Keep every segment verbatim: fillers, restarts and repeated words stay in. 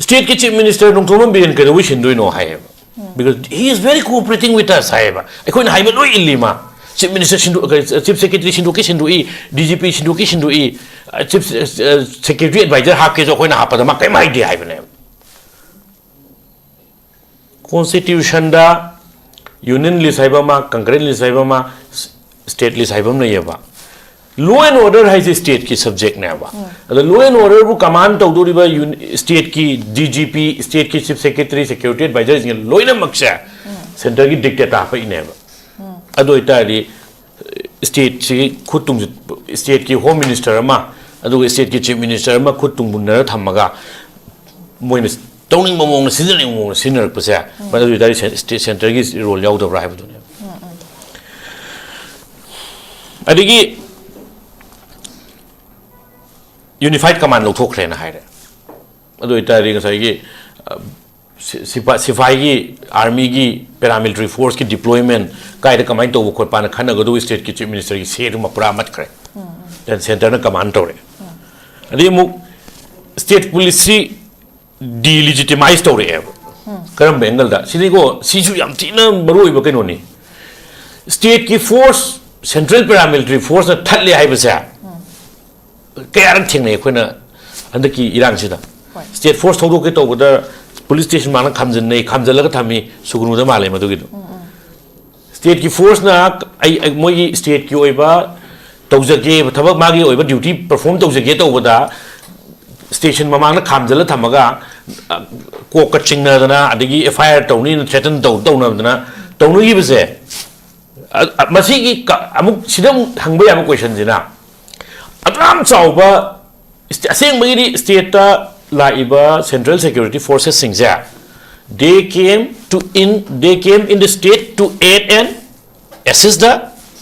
ꯁ꯭ꯇꯦꯠꯀꯤ chief minister Nongthombam Biren ꯀꯩꯗꯧꯕꯩ ꯁꯤꯟꯗꯣꯏꯅꯣ ꯍꯥꯏꯌꯦꯕ꯫ Because he is very cooperating with us ꯍꯥꯏꯌꯦꯕ꯫ ꯑꯩꯈꯣꯏꯅ ꯍꯥꯏꯕ ꯂꯣꯏ ꯏꯜꯂꯤ ꯃꯥ꯫ ꯆꯤꯐ ꯃꯤꯅꯤꯁꯇꯔ ꯁꯤꯟꯗꯣꯛ ꯆꯤꯐ ꯁꯦꯀ꯭ꯔꯦꯇꯔꯤ ꯁꯤꯟꯗꯣꯛꯀꯦ ꯁꯤꯟꯗꯣꯛꯏ, ꯗꯤ ꯖꯤ ꯄꯤ ꯁꯤꯟꯗꯣꯛꯀꯦ ꯁꯤꯟꯗꯣꯛꯏ, ꯆꯤꯐ ꯁꯦꯀ꯭ꯔꯦꯇꯔꯤ ꯑꯦꯗꯚꯥꯏꯖꯔ ꯍꯥꯞꯀꯦꯁꯨ ꯑꯩꯈꯣꯏꯅ ꯍꯥꯞꯄꯗ ꯃꯥ ꯀꯔꯤꯝ ꯍꯥꯏꯗꯦ ꯍꯥꯏꯕꯅꯦꯕ꯫ ꯀꯣꯟꯁꯇꯤꯇ꯭ꯌꯨꯁꯟꯗ ꯌꯨꯅꯤꯌꯟ ꯂꯤꯁ ꯍꯥꯏꯕ ꯑꯃ, ꯀꯪꯀꯔꯦꯟ ꯂꯤꯁ ꯍꯥꯏꯕ ꯑꯃ, ꯁ꯭ꯇꯦꯠ ꯂꯤꯁ ꯍꯥꯏꯕ ꯑꯃ ꯂꯩꯌꯦꯕ꯫ ꯂꯣ ꯑꯦꯟ ꯑꯣꯔꯗꯔ ꯍꯥꯏꯁꯦ ꯁ꯭ꯇꯦꯠꯀꯤ ꯁꯕꯖꯦꯛꯅꯦꯕ꯫ ꯑꯗꯣ ꯂꯣ ꯑꯦꯟ ꯑꯣꯔꯗꯔꯕꯨ ꯀꯃꯥꯟ ꯇꯧꯗꯣꯔꯤꯕ ꯌꯨꯅ- ꯁ꯭ꯇꯦꯠꯀꯤ ꯗꯤ ꯖꯤ ꯄꯤ, ꯁ꯭ꯇꯦꯠꯀꯤ ꯆꯤꯐ ꯁꯦꯀ꯭ꯔꯦꯇꯔꯤ, ꯁꯦꯀ꯭ꯌꯨꯔꯤꯇꯤ ꯑꯦꯗꯚꯥꯏꯖꯔꯁꯤꯡ ꯂꯣꯏꯅꯃꯛꯁꯦ ꯁꯦꯟꯇꯔꯒꯤ ꯗꯤꯛꯇꯦꯠꯇ ꯍꯥꯞꯄꯛꯏꯅꯦꯕ꯫ ꯑꯗꯨ ꯑꯣꯏꯇꯥꯔꯗꯤ ꯁ꯭ꯇꯦꯠꯁꯤꯒꯤ ꯈꯨꯠ ꯇꯨꯡꯁꯤ-, ꯁ꯭ꯇꯦꯠꯀꯤ ꯍꯣꯝ ꯃꯤꯅꯤꯁꯇꯔ ꯑꯃ, ꯑꯗꯨꯒ ꯁ꯭ꯇꯦꯠꯀꯤ ꯆꯤꯐ ꯃꯤꯅꯤꯁꯇꯔ ꯑꯃ ꯈꯨꯠ ꯇꯨꯡꯃꯨꯟꯅꯔ ꯊꯝꯃꯒ ꯃꯣꯏꯅ ꯇꯧꯅꯤꯡꯕ ꯃꯑꯣꯡꯗ ꯁꯤꯖꯤꯟꯅꯅꯤꯡꯕ ꯃꯑꯣꯡꯗ ꯁꯤꯖꯤꯟꯅꯔꯛꯄꯁꯦ, ꯃꯗꯨ ꯑꯣꯏꯇꯥꯔꯗꯤ ꯁꯦꯟ-, ꯁ꯭ꯇꯦꯠ ꯁꯦꯟꯇꯔꯒꯤ ꯔꯣꯜ ꯌꯥꯎꯗꯕ꯭ꯔꯥ ꯍꯥꯏꯕꯗꯨꯅꯦꯕ꯫ ꯑꯗꯒꯤ ꯌꯨꯅꯤꯐꯥꯏꯠ ꯀꯃꯥꯟ ꯂꯧꯊꯣꯛꯈ꯭ꯔꯦꯅ ꯍꯥꯏꯔꯦ꯫ ꯑꯗꯨ ꯑꯣꯏꯇꯥꯔꯗꯤ ꯉꯁꯥꯏꯒꯤ, ꯑ, ꯁꯤ-, ꯁꯤꯐꯥ-, ꯁꯤꯐꯥꯏꯒꯤ, ꯑꯥꯔꯃꯤꯒꯤ, ꯄꯦꯔꯥꯃꯤꯂꯤꯇꯔꯤ ꯐꯣꯔꯁꯀꯤ ꯗꯤꯄ꯭ꯂꯣꯏꯃꯦꯟ ꯀꯥꯏꯗ ꯀꯃꯥꯏꯅ ꯇꯧꯕ ꯈꯣꯠꯄꯅ ꯈꯟꯅꯒꯗꯧꯕ ꯁ꯭ꯇꯦꯠꯀꯤ ꯆꯤꯐ ꯃꯤꯅꯤꯁꯇꯔꯒꯤ ꯁꯦꯗꯨꯃ ꯄꯨꯔꯥ ꯃꯠꯈ꯭ꯔꯦ꯫ ꯁꯦꯟꯇꯔꯅ ꯀꯃꯥꯟ ꯇꯧꯔꯦ꯫ ꯑꯗꯩ ꯑꯃꯨꯛ ꯁ꯭ꯇꯦꯠ ꯄꯨꯂꯤꯁꯁꯤ ꯗꯤꯂꯤꯖꯤꯇꯤꯃꯥꯏꯁ ꯇꯧꯔꯛꯑꯦꯕ꯫ ꯀꯔꯝꯕ ꯑꯦꯡꯒꯜꯗ? ꯁꯤꯗꯤꯀꯣ, ꯁꯤꯁꯨ ꯌꯥꯝ ꯊꯤꯅ ꯃꯔꯨ ꯑꯣꯏꯕ ꯀꯩꯅꯣꯅꯤ꯫ ꯁ꯭ꯇꯦꯠꯀꯤ ꯐꯣꯔꯁ, ꯁꯦꯟꯇ꯭ꯔꯦꯜ ꯄꯦꯔꯥꯃꯤꯂꯤꯇꯔꯤ ꯐꯣꯔꯁꯅ ꯊꯠꯂꯦ ꯍꯥꯏꯕꯁꯦ ꯀꯌꯥꯔꯛ ꯊꯦꯡꯅꯩ ꯑꯩꯈꯣꯏꯅ ꯍꯟꯗꯛꯀꯤ ꯏꯔꯥꯡꯁꯤꯗ꯫ ꯍꯣꯏ꯫ ꯁ꯭ꯇꯦꯠ ꯐꯣꯔꯁ ꯊꯧꯗꯣꯛꯀꯦ ꯇꯧꯕꯗ ꯄꯨꯂꯤꯁ ꯁ꯭ꯇꯦꯁꯟ ꯃꯥꯡꯗ ꯈꯥꯝꯖꯟꯅꯩ, ꯈꯥꯝꯖꯜꯂꯒ ꯊꯝꯃꯤ, ꯁꯨꯒꯅꯨꯗ ꯃꯥꯜꯂꯦ ꯃꯗꯨꯒꯤꯗꯣ꯫ ꯁ꯭ꯇꯦꯠꯀꯤ ꯐꯣꯔꯁꯅ ꯑꯩ, ꯑꯩ, ꯃꯣꯏꯒꯤ ꯁ꯭ꯇꯦꯠꯀꯤ ꯑꯣꯏꯕ ꯇꯧꯖꯒꯦ, ꯊꯕꯛ ꯃꯥꯒꯤ ꯑꯣꯏꯕ ꯗ꯭ꯌꯨꯇꯤ ꯄꯔꯐꯣꯔꯝ ꯇꯧꯖꯒꯦ ꯇꯧꯕꯗ ꯁ꯭ꯇꯦꯁꯟ ꯃꯃꯥꯡꯗ ꯈꯥꯝꯖꯜꯂ ꯊꯝꯃꯒ, ꯑ, ꯀꯣꯛꯀ ꯆꯤꯡꯅꯗꯅ, ꯑꯗꯒꯤ ꯑꯦꯐ ꯑꯥꯏ ꯑꯥꯔ ꯇꯧꯅꯤꯅ ꯊ꯭ꯔꯦꯇꯟ ꯇꯧ-, ꯇꯧꯅꯗꯅ ꯇꯧꯅꯈꯤꯕꯁꯦ, ꯑ, ꯑ, ꯃꯁꯤꯒꯤ ꯀ-, ꯑꯃꯨꯛ ꯁꯤꯗ ꯑꯃꯨꯛ ꯍꯪꯕ ꯌꯥꯕ ꯀꯣꯏꯁꯟꯁꯤꯅ, ꯑꯗꯨ ꯌꯥꯝ ꯆꯥꯎꯕ ꯁ꯭ꯇꯦ-, ꯑꯁꯦꯡꯕꯒꯤꯗꯤ ꯁ꯭ꯇꯦꯠꯇ ꯂꯥꯛꯏꯕ ꯁꯦꯟꯇ꯭ꯔꯦꯜ ꯁꯦꯀ꯭ꯌꯨꯔꯤꯇꯤ ꯐꯣꯔꯁꯦꯁꯁꯤꯡꯁꯦ, they came to in, they came in the state to aid and assist the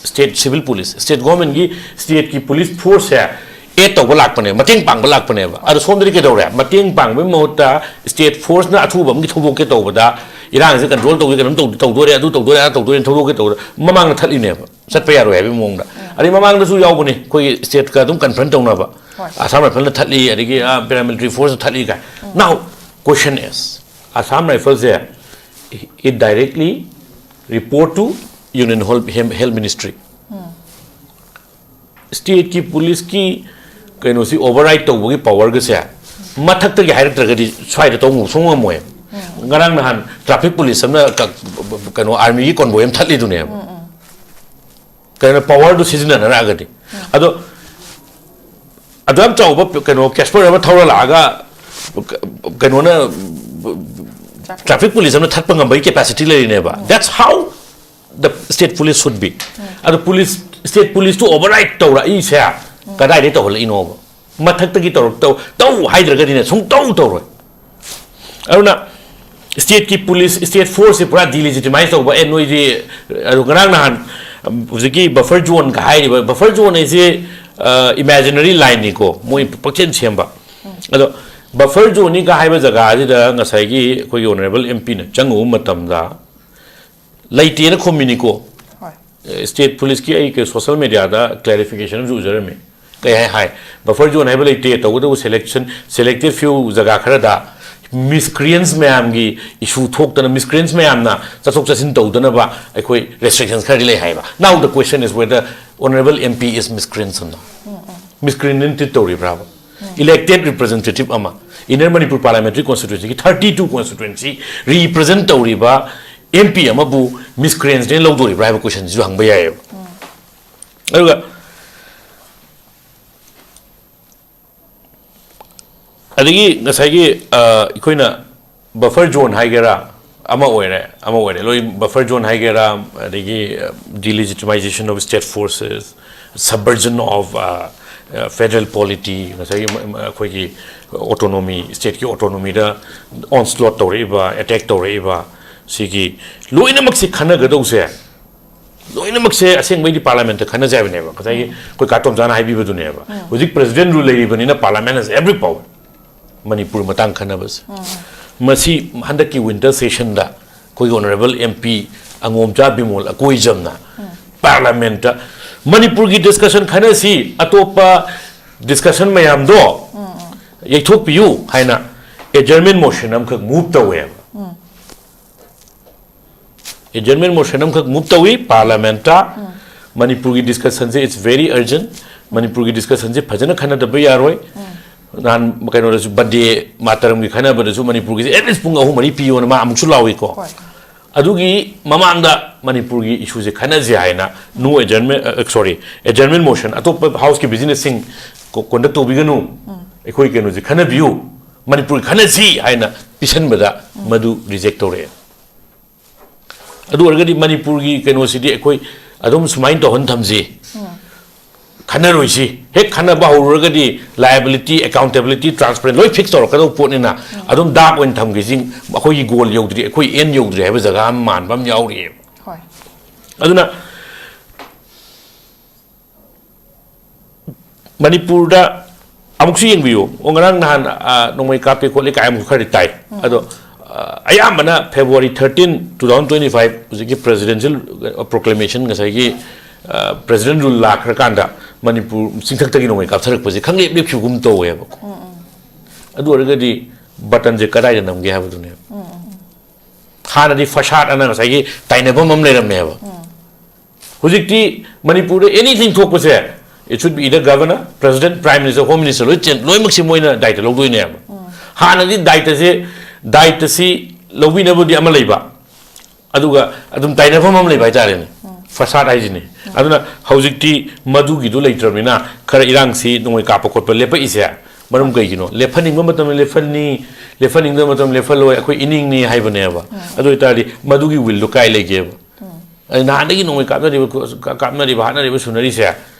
state civil police, state ꯒꯣꯔꯃꯦꯟꯒꯤ, ꯁ꯭ꯇꯦꯠꯀꯤ ꯄꯨꯂꯤꯁ ꯐꯣꯔꯁꯁꯦ ꯑꯦꯗ ꯇꯧꯕ ꯂꯥꯛꯄꯅꯦꯕ, ꯃꯇꯦꯡ ꯄꯥꯡꯕ ꯂꯥꯛꯄꯅꯦꯕ꯫ ꯑꯗꯣ ꯁꯣꯝꯗꯗꯤ ꯀꯩꯗꯧꯔꯦ? ꯃꯇꯦꯡ ꯄꯥꯡꯕꯒꯤ ꯃꯍꯨꯠꯇ ꯁ꯭ꯇꯦꯠ ꯐꯣꯔꯁꯅ ꯑꯊꯨꯕ ꯑꯃꯒꯤ ꯊꯧꯗꯣꯛꯀꯦ ꯇꯧꯕꯗ, ꯏꯔꯥꯡꯁꯦ ꯀꯟꯇ꯭ꯔꯣꯜ ꯇꯧꯒꯦ, ꯀꯩꯅꯣꯝ ꯇꯧ-, ꯇꯧꯗꯣꯔꯦ, ꯑꯗꯨ ꯇꯧꯗꯣꯔꯦ, ꯑꯗꯥ ꯇꯧꯗꯣꯔꯦ, ꯊꯧꯗꯣꯛꯀꯦ ꯇꯧꯕꯗ ꯃꯃꯥꯡꯗ ꯊꯠꯂꯤꯅꯦꯕ, ꯆꯠꯄ ꯌꯥꯔꯣꯏ ꯍꯥꯏꯕꯒꯤ ꯃꯑꯣꯡꯗ꯫ ꯑꯗꯩ ꯃꯃꯥꯡꯗꯁꯨ ꯌꯥꯎꯕꯅꯤ ꯑꯩꯈꯣꯏꯒꯤ ꯁ꯭ꯇꯦꯠꯀ ꯑꯗꯨꯝ ꯀꯟꯐ꯭ꯔꯟꯠ ꯇꯧꯅꯕ꯫ ꯍꯣꯏ꯫ ꯑꯁꯥꯝ ꯔꯥꯏꯐꯜꯅ ꯊꯠꯂꯤ, ꯑꯗꯒꯤ, ꯑꯥ, ꯄꯦꯔꯥꯃꯤꯂꯤꯇꯔꯤ ꯐꯣꯔꯁꯅ ꯊꯠꯂꯤ ꯀꯥꯏ꯫ Now, Question is, Assam Rifles say, it directly report to Union Health, Health Ministry. Stateꯀꯤ policeꯀꯤ ꯀꯩꯅꯣꯁꯤ override ꯇꯧꯕꯒꯤ powerꯒꯁꯦ ꯃꯊꯛꯇꯒꯤ ꯍꯥꯏꯔꯛꯇ꯭ꯔꯒꯗꯤ ꯁ꯭ꯋꯥꯏꯗ ꯇꯧꯕ ꯁꯨꯡ ꯉꯝꯃꯣꯏ꯫ ꯉꯔꯥꯡ ꯅꯍꯥꯟ traffic police ꯑꯃꯅ ꯀ-, ꯀꯩꯅꯣ armyꯒꯤ convoy ꯑꯃ ꯊꯠꯂꯤꯗꯨꯅꯦꯕ꯫ ꯀꯩꯅꯣ powerꯗꯨ ꯁꯤꯖꯤꯟꯅꯅꯔꯛꯑꯒꯗꯤ꯫ ꯑꯗꯣ ꯑꯗꯨ ꯌꯥꯝ ꯆꯥꯎꯕ ꯀꯩꯅꯣ cash power ꯑꯃ ꯊꯧꯔ ꯂꯥꯛꯑꯒ ꯀꯩꯅꯣꯅ traffic police ꯑꯃꯅ ꯊꯠꯄ ꯉꯝꯕꯒꯤ capacity ꯂꯩꯔꯤꯅꯦꯕ꯫ That's how the state police should be. ꯑꯗꯣ police, state policeꯇꯨ override ꯇꯧꯔꯛꯏꯁꯦ ꯀꯗꯥꯏꯗꯒꯤ ꯇꯧꯍꯜꯂꯛꯏꯅꯣꯕ? ꯃꯊꯛꯇꯒꯤ ꯇꯧꯔꯛ-, ꯇꯧ, ꯇꯧ ꯍꯥꯏꯗ꯭ꯔꯒꯗꯤꯅꯦ ꯁꯨꯡꯇꯧ ꯇꯧꯔꯣꯏ꯫ ꯑꯗꯨꯅ stateꯀꯤ police, state forceꯁꯦ ꯄꯨꯔꯥ delegitimize ꯇꯧꯕ, ꯑꯦ, ꯅꯣꯏꯗꯤ, ꯑꯗꯣ ꯉꯔꯥꯡ ꯅꯍꯥꯟ ꯍꯧꯖꯤꯛꯀꯤ buffer zoneꯒ ꯍꯥꯏꯔꯤꯕ, buffer zone ꯍꯥꯏꯁꯦ, ꯑ, imaginary lineꯅꯤꯀꯣ, ꯃꯣꯏ ꯄꯛꯆꯦꯟ ꯁꯦꯝꯕ꯫ ꯑꯗꯣ buffer zoneꯅꯤꯒ ꯍꯥꯏꯕ ꯖꯒꯥꯁꯤꯗ ꯉꯁꯥꯏꯒꯤ ꯑꯩꯈꯣꯏꯒꯤ honourable MPꯅ ꯆꯪꯉꯨꯕ ꯃꯇꯝꯗ ꯂꯩꯇꯦꯅ ꯈꯨꯝꯃꯤꯅꯤꯀꯣ꯫ ꯍꯣꯏ꯫ ꯑꯦ, state policeꯀꯤ ꯑꯩ ꯀꯩ social mediaꯗ clarification ꯑꯃꯁꯨ ꯎꯖꯔꯝꯃꯤ꯫ ꯀꯩ ꯍꯥꯏ, ꯍꯥꯏ, buffer zone ꯍꯥꯏꯕ ꯂꯩꯇꯦ, ꯇꯧꯕꯇꯕꯨ selection, selected few ꯖꯒꯥ ꯈꯔꯗ miscreants ꯃꯌꯥꯝꯒꯤ issue ꯊꯣꯛꯇꯅ, miscreants ꯃꯌꯥꯝꯅ ꯆꯠꯊꯣꯛ ꯆꯠꯁꯤꯟ ꯇꯧꯗꯅꯕ ꯑꯩꯈꯣꯏ restrictions ꯈꯔꯗꯤ ꯂꯩ ꯍꯥꯏꯕ꯫ Now the question is whether honourable MP is miscreant or not. Miscreant ꯇꯧꯔꯤꯕ꯭ꯔꯥꯕ? Elected representative ꯑꯃ, Inner Manipur Parliamentary Constituencyꯒꯤ thirty two constituency represent ꯇꯧꯔꯤꯕ MP ꯑꯃꯕꯨ miscreantꯅ ꯂꯧꯗꯣꯔꯤꯕ꯭ꯔꯥ ꯍꯥꯏꯕ questionꯁꯤꯁꯨ ꯍꯪꯕ ꯌꯥꯏꯑꯕ꯫ ꯑꯗꯨꯒ, ꯑꯗꯒꯤ ꯉꯁꯥꯏꯒꯤ, ꯑ, ꯑꯩꯈꯣꯏꯅ buffer zone ꯍꯥꯏꯒꯦꯔꯥ, ꯑꯃ ꯑꯣꯏꯔꯦ, ꯑꯃ ꯑꯣꯏꯔꯦ, ꯂꯣꯏ buffer zone ꯍꯥꯏꯒꯦꯔꯥ, ꯑꯗꯒꯤ, ꯑ, delegitimization of state forces, subversion of, ꯑ, ꯑ, federal polity, ꯉꯁꯥꯏꯒꯤ ꯃ-, ꯃ-, ꯑꯩꯈꯣꯏꯒꯤ autonomy, stateꯀꯤ autonomyꯗ onslaught ꯇꯧꯔꯛꯏꯕ, attack ꯇꯧꯔꯛꯏꯕ, ꯁꯤꯒꯤ ꯂꯣꯏꯅꯃꯛꯁꯤ ꯈꯟꯅꯒꯗꯧꯁꯦ, ꯂꯣꯏꯅꯃꯛꯁꯦ ꯑꯁꯦꯡꯕꯩꯗꯤ parliamentꯇ ꯈꯟꯅꯖꯦ ꯍꯥꯏꯕꯅꯦꯕ, ꯉꯁꯥꯏꯒꯤ ꯑꯩꯈꯣꯏ ꯀꯥ ꯇꯣꯝꯆꯥꯅ ꯍꯥꯏꯕꯤꯕꯗꯨꯅꯦꯕ꯫ ꯍꯧꯖꯤꯛ president rule ꯂꯩꯔꯤꯕꯅꯤꯅ parliament has every power꯫ Manipur ꯃꯇꯥꯡ ꯈꯟꯅꯕꯁꯦ꯫ ꯃꯁꯤ ꯍꯟꯗꯛꯀꯤ winter sessionꯗ ꯑꯩꯈꯣꯏꯒꯤ honourable MP ꯑꯉꯣꯝꯆꯥ ꯕꯤꯃꯣꯜ ꯑꯀꯣꯏꯖꯝꯅ parliamentꯇ ꯃꯅꯤꯄꯨꯔꯒꯤ discussion ꯈꯟꯅꯁꯤ, ꯑꯇꯣꯞꯄ discussion ꯃꯌꯥꯝꯗꯣ ꯌꯩꯊꯣꯛꯄꯤꯌꯨ ꯍꯥꯏꯅ ꯑꯦꯖꯔꯃꯦꯟ ꯃꯣꯁꯟ ꯑꯃꯈꯛ ꯃꯨꯚ ꯇꯧꯋꯦꯕ꯫ ꯑꯦꯖꯔꯃꯦꯟ ꯃꯣꯁꯟ ꯑꯃꯈꯛ ꯃꯨꯚ ꯇꯧꯏ ꯄꯥꯔꯂꯥꯃꯦꯟꯠꯇ꯫ ꯃꯅꯤꯄꯨꯔꯒꯤ ꯗꯤꯁꯀꯁꯟꯁꯦ, it's very urgent꯫ ꯃꯅꯤꯄꯨꯔꯒꯤ ꯗꯤꯁꯀꯁꯟꯁꯦ ꯐꯖꯅ ꯈꯟꯅꯗꯕ ꯌꯥꯔꯣꯏ꯫ ꯅꯍꯥꯟ ꯀꯩꯅꯣꯗꯁꯨ ꯕꯟꯗꯦ ꯃꯥꯇꯔꯝꯒꯤ ꯈꯟꯅꯕꯗꯁꯨ ꯃꯅꯤꯄꯨꯔꯒꯤꯁꯦ ꯑꯦꯠꯂꯤꯁ ꯄꯨꯡ ꯑꯍꯨꯝ ꯃꯔꯤ ꯄꯤꯌꯣꯅ ꯃꯥ ꯑꯃꯨꯛꯁꯨ ꯂꯥꯎꯏꯀꯣ꯫ ꯍꯣꯏ꯫ ꯑꯗꯨꯒꯤ ꯃꯃꯥꯡꯗ ꯃꯅꯤꯄꯨꯔꯒꯤ ꯏꯁꯨꯁꯦ ꯈꯟꯅꯁꯦ ꯍꯥꯏꯅ no adjournment, sorry, adjournment motion, ꯑꯇꯣꯞꯄ ꯍꯥꯎꯁꯀꯤ ꯕꯤꯖꯤꯅꯦꯁꯁꯤꯡ ꯀꯣꯟꯗꯛ ꯇꯧꯕꯤꯒꯅꯨ, ꯑꯩꯈꯣꯏ ꯀꯩꯅꯣꯁꯦ ꯈꯟꯅꯕꯤꯌꯨ, ꯃꯅꯤꯄꯨꯔ ꯈꯟꯅꯁꯤ ꯍꯥꯏꯅ ꯄꯤꯁꯟꯕꯗ ꯃꯗꯨ ꯔꯤꯖꯦꯛ ꯇꯧꯔꯛꯑꯦ꯫ ꯑꯗꯨ ꯑꯣꯏꯔꯒꯗꯤ ꯃꯅꯤꯄꯨꯔꯒꯤ ꯀꯩꯅꯣꯁꯤꯗꯤ ꯑꯩꯈꯣꯏ ꯑꯗꯨꯝ ꯁꯨꯃꯥꯏꯅ ꯇꯧꯍꯟ ꯊꯝꯁꯤ, ꯈꯟꯅꯔꯣꯏꯁꯤ꯫ ꯍꯦꯛ ꯈꯟꯅꯕ ꯍꯧꯔꯨꯔꯒꯗꯤ liability, accountability, transparent ꯂꯣꯏ ꯐꯤꯛꯁ ꯇꯧꯔꯛꯀꯗꯧꯕ ꯄꯣꯠꯅꯤꯅ ꯑꯗꯨꯝ ꯗꯥꯛ ꯑꯣꯏꯅ ꯊꯝꯈꯤꯁꯤ꯫ ꯑꯩꯈꯣꯏꯒꯤ ꯒꯣꯜ ꯌꯧꯗ꯭ꯔꯤ, ꯑꯩꯈꯣꯏ ꯑꯦꯟ ꯌꯧꯗ꯭ꯔꯤ ꯍꯥꯏꯕ ꯖꯒꯥ ꯑꯃ ꯃꯥꯟꯕ ꯑꯃ ꯌꯥꯎꯔꯤꯑꯕ꯫ ꯍꯣꯏ꯫ ꯑꯗꯨꯅ ꯃꯅꯤꯄꯨꯔꯗ ꯑꯃꯨꯛꯁꯨ ꯌꯦꯡꯕꯤꯌꯨ꯫ ꯑꯣ, ꯉꯔꯥꯡ ꯅꯍꯥꯟ, ꯑ, ꯅꯣꯡꯃꯩ ꯀꯥꯞꯄꯦ ꯈꯣꯠꯂꯦ ꯀꯥꯏ ꯑꯃꯨꯛ ꯈꯔꯗꯤ ꯇꯥꯏ꯫ ꯑꯗꯣ, ꯑ, ꯑꯌꯥꯝꯕꯅ February thirteen, two thousand twenty five, ꯍꯧꯖꯤꯛꯀꯤ presidential proclamation, ꯉꯁꯥꯏꯒꯤ, ꯑ, president rule ꯂꯥꯛꯈ꯭ꯔꯀꯥꯟꯗ ꯃꯅꯤꯄꯨꯔ ꯆꯤꯡꯊꯛꯇꯒꯤ ꯅꯣꯡꯃꯩ ꯀꯥꯞꯊꯔꯛꯄꯁꯦ ꯈꯪꯂꯦꯞ ꯂꯦꯞꯈꯤꯕꯒꯨꯝ ꯇꯧꯋꯦꯕ꯫ ꯑꯗꯨ ꯑꯣꯏꯔꯒꯗꯤ ꯕꯇꯟꯁꯦ ꯀꯗꯥꯏꯗ ꯅꯝꯒꯦ ꯍꯥꯏꯕꯗꯨꯅꯦꯕ꯫ ꯍꯥꯟꯅꯗꯤ ꯐꯁꯥꯠ ꯑꯅ ꯉꯁꯥꯏꯒꯤ ꯇꯥꯏꯅꯐꯝ ꯑꯃ ꯂꯩꯔꯝꯃꯦꯕ꯫ ꯍꯧꯖꯤꯛꯇꯤ ꯃꯅꯤꯄꯨꯔꯗ anything ꯊꯣꯛꯄꯁꯦ, it should be either governor, president, prime minister, home minister, ꯂꯣꯏ ꯆꯦꯟ-, ꯂꯣꯏꯅꯃꯛꯁꯦ ꯃꯣꯏꯅ ꯗꯥꯏꯇ ꯂꯧꯗꯣꯏꯅꯦꯕ꯫ ꯍꯥꯟꯅꯗꯤ ꯗꯥꯏꯇꯁꯦ, ꯗꯥꯏꯇꯁꯤ ꯂꯧꯕꯤꯅꯕꯗꯤ ꯑꯃ ꯂꯩꯕ, ꯑꯗꯨꯒ ꯑꯗꯨꯝ ꯇꯥꯏꯅꯐꯝ ꯑꯃ ꯂꯩꯕ ꯍꯥꯏꯇꯥꯔꯦꯅꯦ, ꯐꯁꯥꯠ ꯍꯥꯏꯁꯤꯅꯦ꯫ ꯑꯗꯨꯅ ꯍꯧꯖꯤꯛꯇꯤ ꯃꯗꯨꯒꯤꯗꯨ ꯂꯩꯇ꯭ꯔꯕꯅꯤꯅ ꯈꯔ ꯏꯔꯥꯡꯁꯤ ꯅꯣꯡꯃꯩ ꯀꯥꯞꯄ ꯈꯣꯠꯄ ꯂꯦꯞꯄꯛꯏꯁꯦ ꯃꯔꯝ ꯀꯩꯒꯤꯅꯣ? ꯂꯦꯞꯍꯟꯅꯤꯡꯕ ꯃꯇꯝꯗ ꯂꯦꯞꯍꯜꯅꯤ, ꯂꯦꯞꯍꯟꯅꯤꯡꯗꯕ ꯃꯇꯝꯗ ꯂꯦꯞꯍꯜꯂꯣꯏ, ꯑꯩꯈꯣꯏ ꯏꯅꯤꯡꯅꯤ ꯍꯥꯏꯕꯅꯦꯕ꯫ ꯑꯗꯨ ꯑꯣꯏꯇꯥꯔꯗꯤ ꯃꯗꯨꯒꯤ ꯋꯤꯜꯗꯣ ꯀꯥꯏ ꯂꯩꯒꯦꯕ? ꯑꯗꯩ ꯅꯍꯥꯟꯗꯒꯤ ꯅꯣꯡꯃꯩ ꯀꯥꯞꯅꯔꯤꯕ, ꯀꯥꯞꯅꯔꯤꯕ, ꯍꯥꯠꯅꯔꯤꯕ, ꯁꯨꯅꯔꯤꯁꯦ,